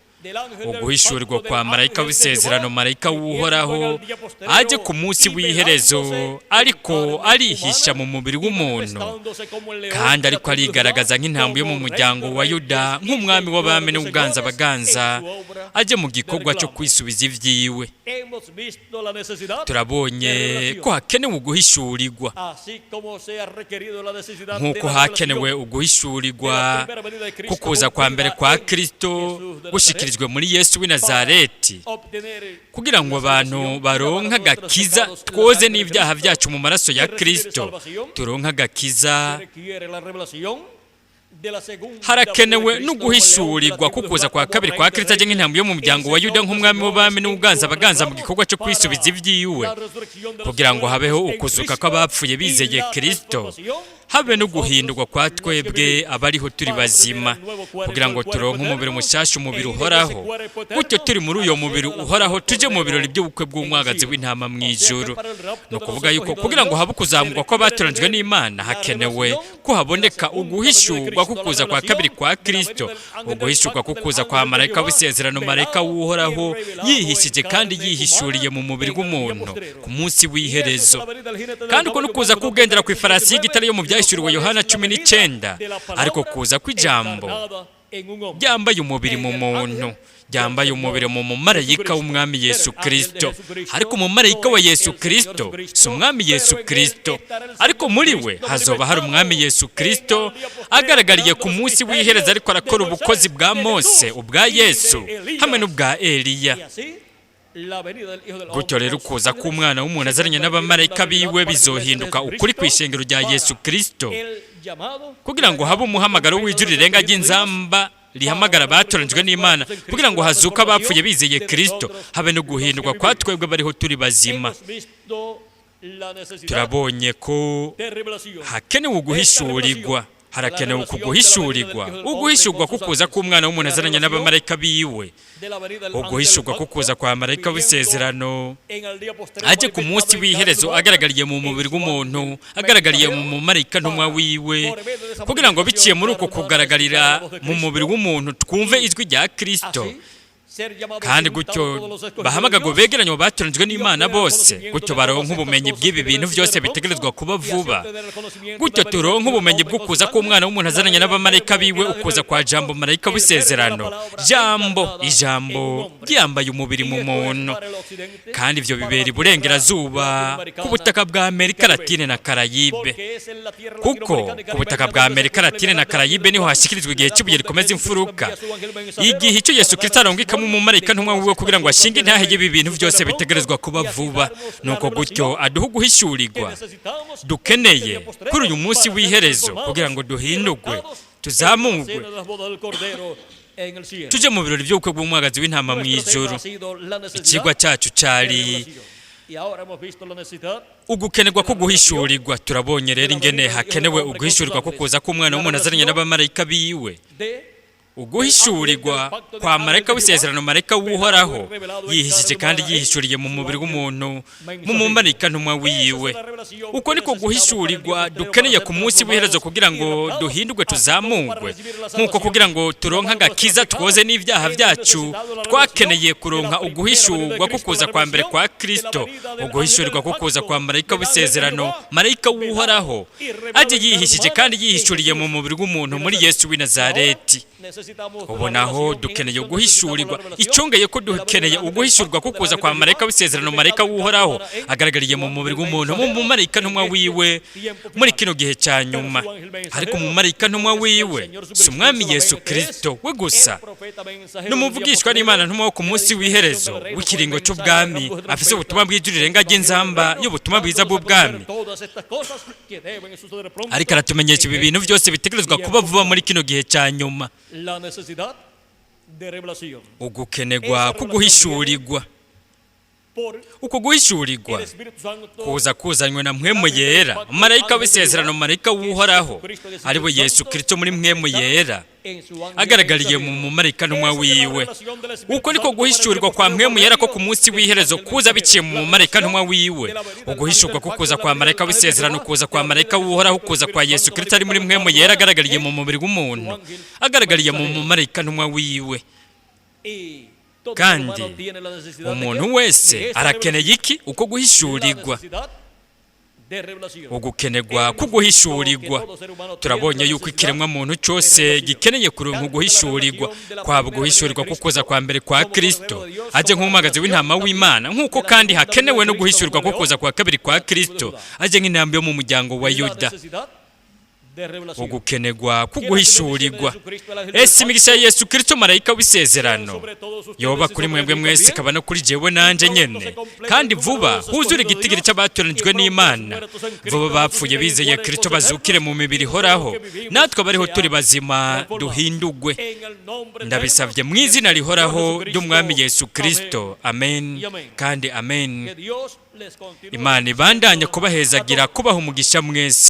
uguhishurirwa kwa marayika w'isezerano, marayika w'Uhoraho, ajye ku munsi w'iherezo, ariko arihisha mu mubiri w'umuntu, kandi ariko arigaragaza nk'intambwe yo mu muryango wa Yuda, nk'umwami w'abami n'uganza abaganza, ajye mu gikorwa cyo kwisubiza ibyiwe. Turabonye ko hakenewe uguhishurirwa, nk'uko hakenewe uguhishurirwa kukuza kwa mbere kwa Kristo gushikirijwe muri Yesu w'i Nazareti, kugira ngo abantu baronke agakiza, twoze n'ibyaha byacu mu maraso ya Kristo, turonke agakiza. Harakenewe no guhishurirwa kukuza kwa kabiri kwa Kristo ajya nk'intambwe yo mu muryango wa Yuda, nk'umwami w'abami n'uganza abaganza, mu gikorwa cyo kwisubiza ibyiwe, kugira ngo habeho ukuzuka kw'abapfuye bizeye Kristo, habe no guhindurwa kwa twebwe abariho turi bazima, kugira ngo turonke umubiri mushasha, umubiri uhoraho. Gutyo turi muri uyo mubiri uhoraho, tujye mu birori by'ubukwe bw'umwagazi w'intama mu ijuru. Ni ukuvuga yuko kugira ngo habe ukuzamurwa kw'abatoranijwe n'Imana, hakenewe ko haboneka uguhishurwa kukuza kwa kabiri kwa Kristo, uguhishurwa kukuza kwa marayika w'isezerano, marayika w'Uhoraho, yihishije kandi yihishuriye mu mubiri w'umuntu ku munsi w'iherezo. Kandi uko nukuza kugendera ku ifarasi y'igitare yo mu Byahishuriwe Yohana 19, ariko kuza kw'ijambo ryambaye umubiri mu muntu, ryambaye umubiri mu mumarayika w'umwami Yesu Kristo. Ariko umumarayika wa Yesu Kristo si umwami Yesu Kristo, ariko muri we hazoba hari umwami Yesu Kristo agaragariye ku munsi w'iherezo, ariko arakora ubukozi bwa Mose, ubwa Yesu hamwe n'ubwa Eliya. Gutyo rero ukuza k'umwana w'umuntu azaranye n'abamarayika biwe bizohinduka ukuri ku ishengero rya Yesu Kristo, kugira ngo habe umuhamagaro w'ijwi rirenga ry'inzamba rihamagara abatoranijwe n'Imana, kugira ngo hazuke abapfuye bizeye Kristo, habe no guhindurwa kwa twebwe bariho turi bazima. Turabonye ko hakenewe uguhishurirwa, harakenewe kuguhishurirwa, uguhishurwa kukuza k'umwana w'umuntu azananye n'abamarayika biwe, uguhishurwa kukuza kwa marayika w'isezerano ajye ku munsi w'iherezo agaragariye mu mubiri w'umuntu, agaragariye mu mumarayika ntumwa wiwe, kugira ngo biciye muri uko kugaragarira mu mubiri w'umuntu twumve ijwi rya Kristo, kandi gutyo bahamagagwe begeranywe batoranijwe n'Imana bose, gutyo baronke ubumenyi bw'ibi bintu byose bitegerezwa kuba vuba. Gutyo turonke ubumenyi bw'ukuza k'umwana w'umuntu azananye n'abamarayika biwe, ukuza kwa Jambo, marayika w'isezerano, Jambo, ijambo ryambaye umubiri mu muntu. Kandi ibyo bibera iburengerazuba ku butaka bwa Amerika Latine na Karayibe, kuko ku butaka bwa Amerika Latine na Karayibe niho hashyikirizwa igihe cy'ibuye rikomeza imfuruka, igihe icyo Yesu Kristo arungikamo umumarayika ntumwa wiwe kugira ngo ashinge intahe y'ibi bintu byose bitegerezwa kuba vuba. Nuko gutyo aduha uguhishurirwa dukeneye kuri uyu munsi w'iherezo, kugira ngo duhindurwe, tuzamurwe, tujye mu birori by'ubukwe bw'umwagazi w'intama mu ijuru. Ikigwa cyacu cyari ugukenerwa ko guhishurirwa. Turabonye rero ingene hakenewe uguhishurirwa ko kuza k'umwana w'umuntu azananye n'abamarayika biwe, uguhishurirwa kwa marayika w'isezerano, marayika w'Uhoraho, yihishije kandi yihishuriye mu mubiri w'umuntu, mu mumarayika ntumwa wiwe. Uko niko guhishurirwa dukeneye ku munsi w'iherezo, kugira ngo duhindurwe, tuzamurwe, nk'uko kugira ngo turonke agakiza, twoze n'ibyaha byacu, twakeneye kuronka uguhishurwa kukuza kwa mbere kwa Kristo, uguhishurirwa kukuza kwa marayika w'isezerano, marayika w'Uhoraho, ajye yihishije kandi yihishuriye mu mubiri w'umuntu muri Yesu w'i Nazareti. Ubu naho dukeneye uguhishurirwa. Icongeye ko dukeneye uguhishurwa kukuza kwa marayika w'isezerano, marayika w'Uhoraho, agaragariye mu mubiri w'umuntu, mu mumarayika ntumwa wiwe muri kino gihe cya nyuma. Ariko umumarayika ntumwa wiwe si umwami Yesu Kristo we gusa, n'umuvugishwa n'Imana ntumwa wo ku munsi w'iherezo w'ikiringo cy'ubwami, afise ubutumwa bw'ijwi rirenga ry'inzamba y'ubutumwa bwiza bw'ubwami, ariko aratumenyesha ibi bintu byose bitegerezwa kuba vuba muri kino gihe cya nyuma. La necesidad de revelación. Ugukenerwa kuguhishurirwa. Uko guhishurirwa kuza kuzanywe na Mpwemu Yera, marayika w'isezerano, marayika w'Uhoraho, ari we Yesu Kristo muri Mpwemu Yera, agaragariye mu mumarayika ntumwa wiwe. Uko niko guhishurirwa kwa Mpwemu Yera ko ku munsi w'iherezo kuza biciye mu mumarayika ntumwa wiwe. Uguhishurwa ko kuza kwa marayika w'isezerano, kuza kwa marayika w'Uhoraho, kuza kwa Yesu Kristo ari muri Mpwemu Yera, agaragariye mu mubiri w'umuntu, agaragariye mu mumarayika ntumwa wiwe. Kandi umuntu wese arakeneye iki? Uko guhishurirwa, ugukenerwa kuguhishurirwa. Turabonye yuko ikiremwa muntu cyose gikeneye kuronka uguhishurirwa, kwaba uguhishurirwa ko kuza kwa mbere kwa Kristo aje nk'umwagazi w'intama w'Imana, nk'uko kandi hakenewe no guhishurirwa ko kuza kwa kabiri kwa Kristo aje nk'intambwe yo mu muryango wa Yuda. Ugukenerwa kuguhishurirwa. Ese imigisha ya Yesu Kristo, marayika w'isezerano, yoba kuri mwebwe mwese, ikaba no kuri jewe nanje nyene. Kandi vuba huzure igitigiri cy'abatoranijwe n'Imana, vuba bapfuye bizeye Kristo bazukire mu mibiri ihoraho, natwe abariho turi bazima duhindugwe. Ndabisabye mu izina rihoraho ry'Umwami Yesu Kristo. Amen kandi amen. Imana ibandanye kubahezagira, kubaha umugisha mwese.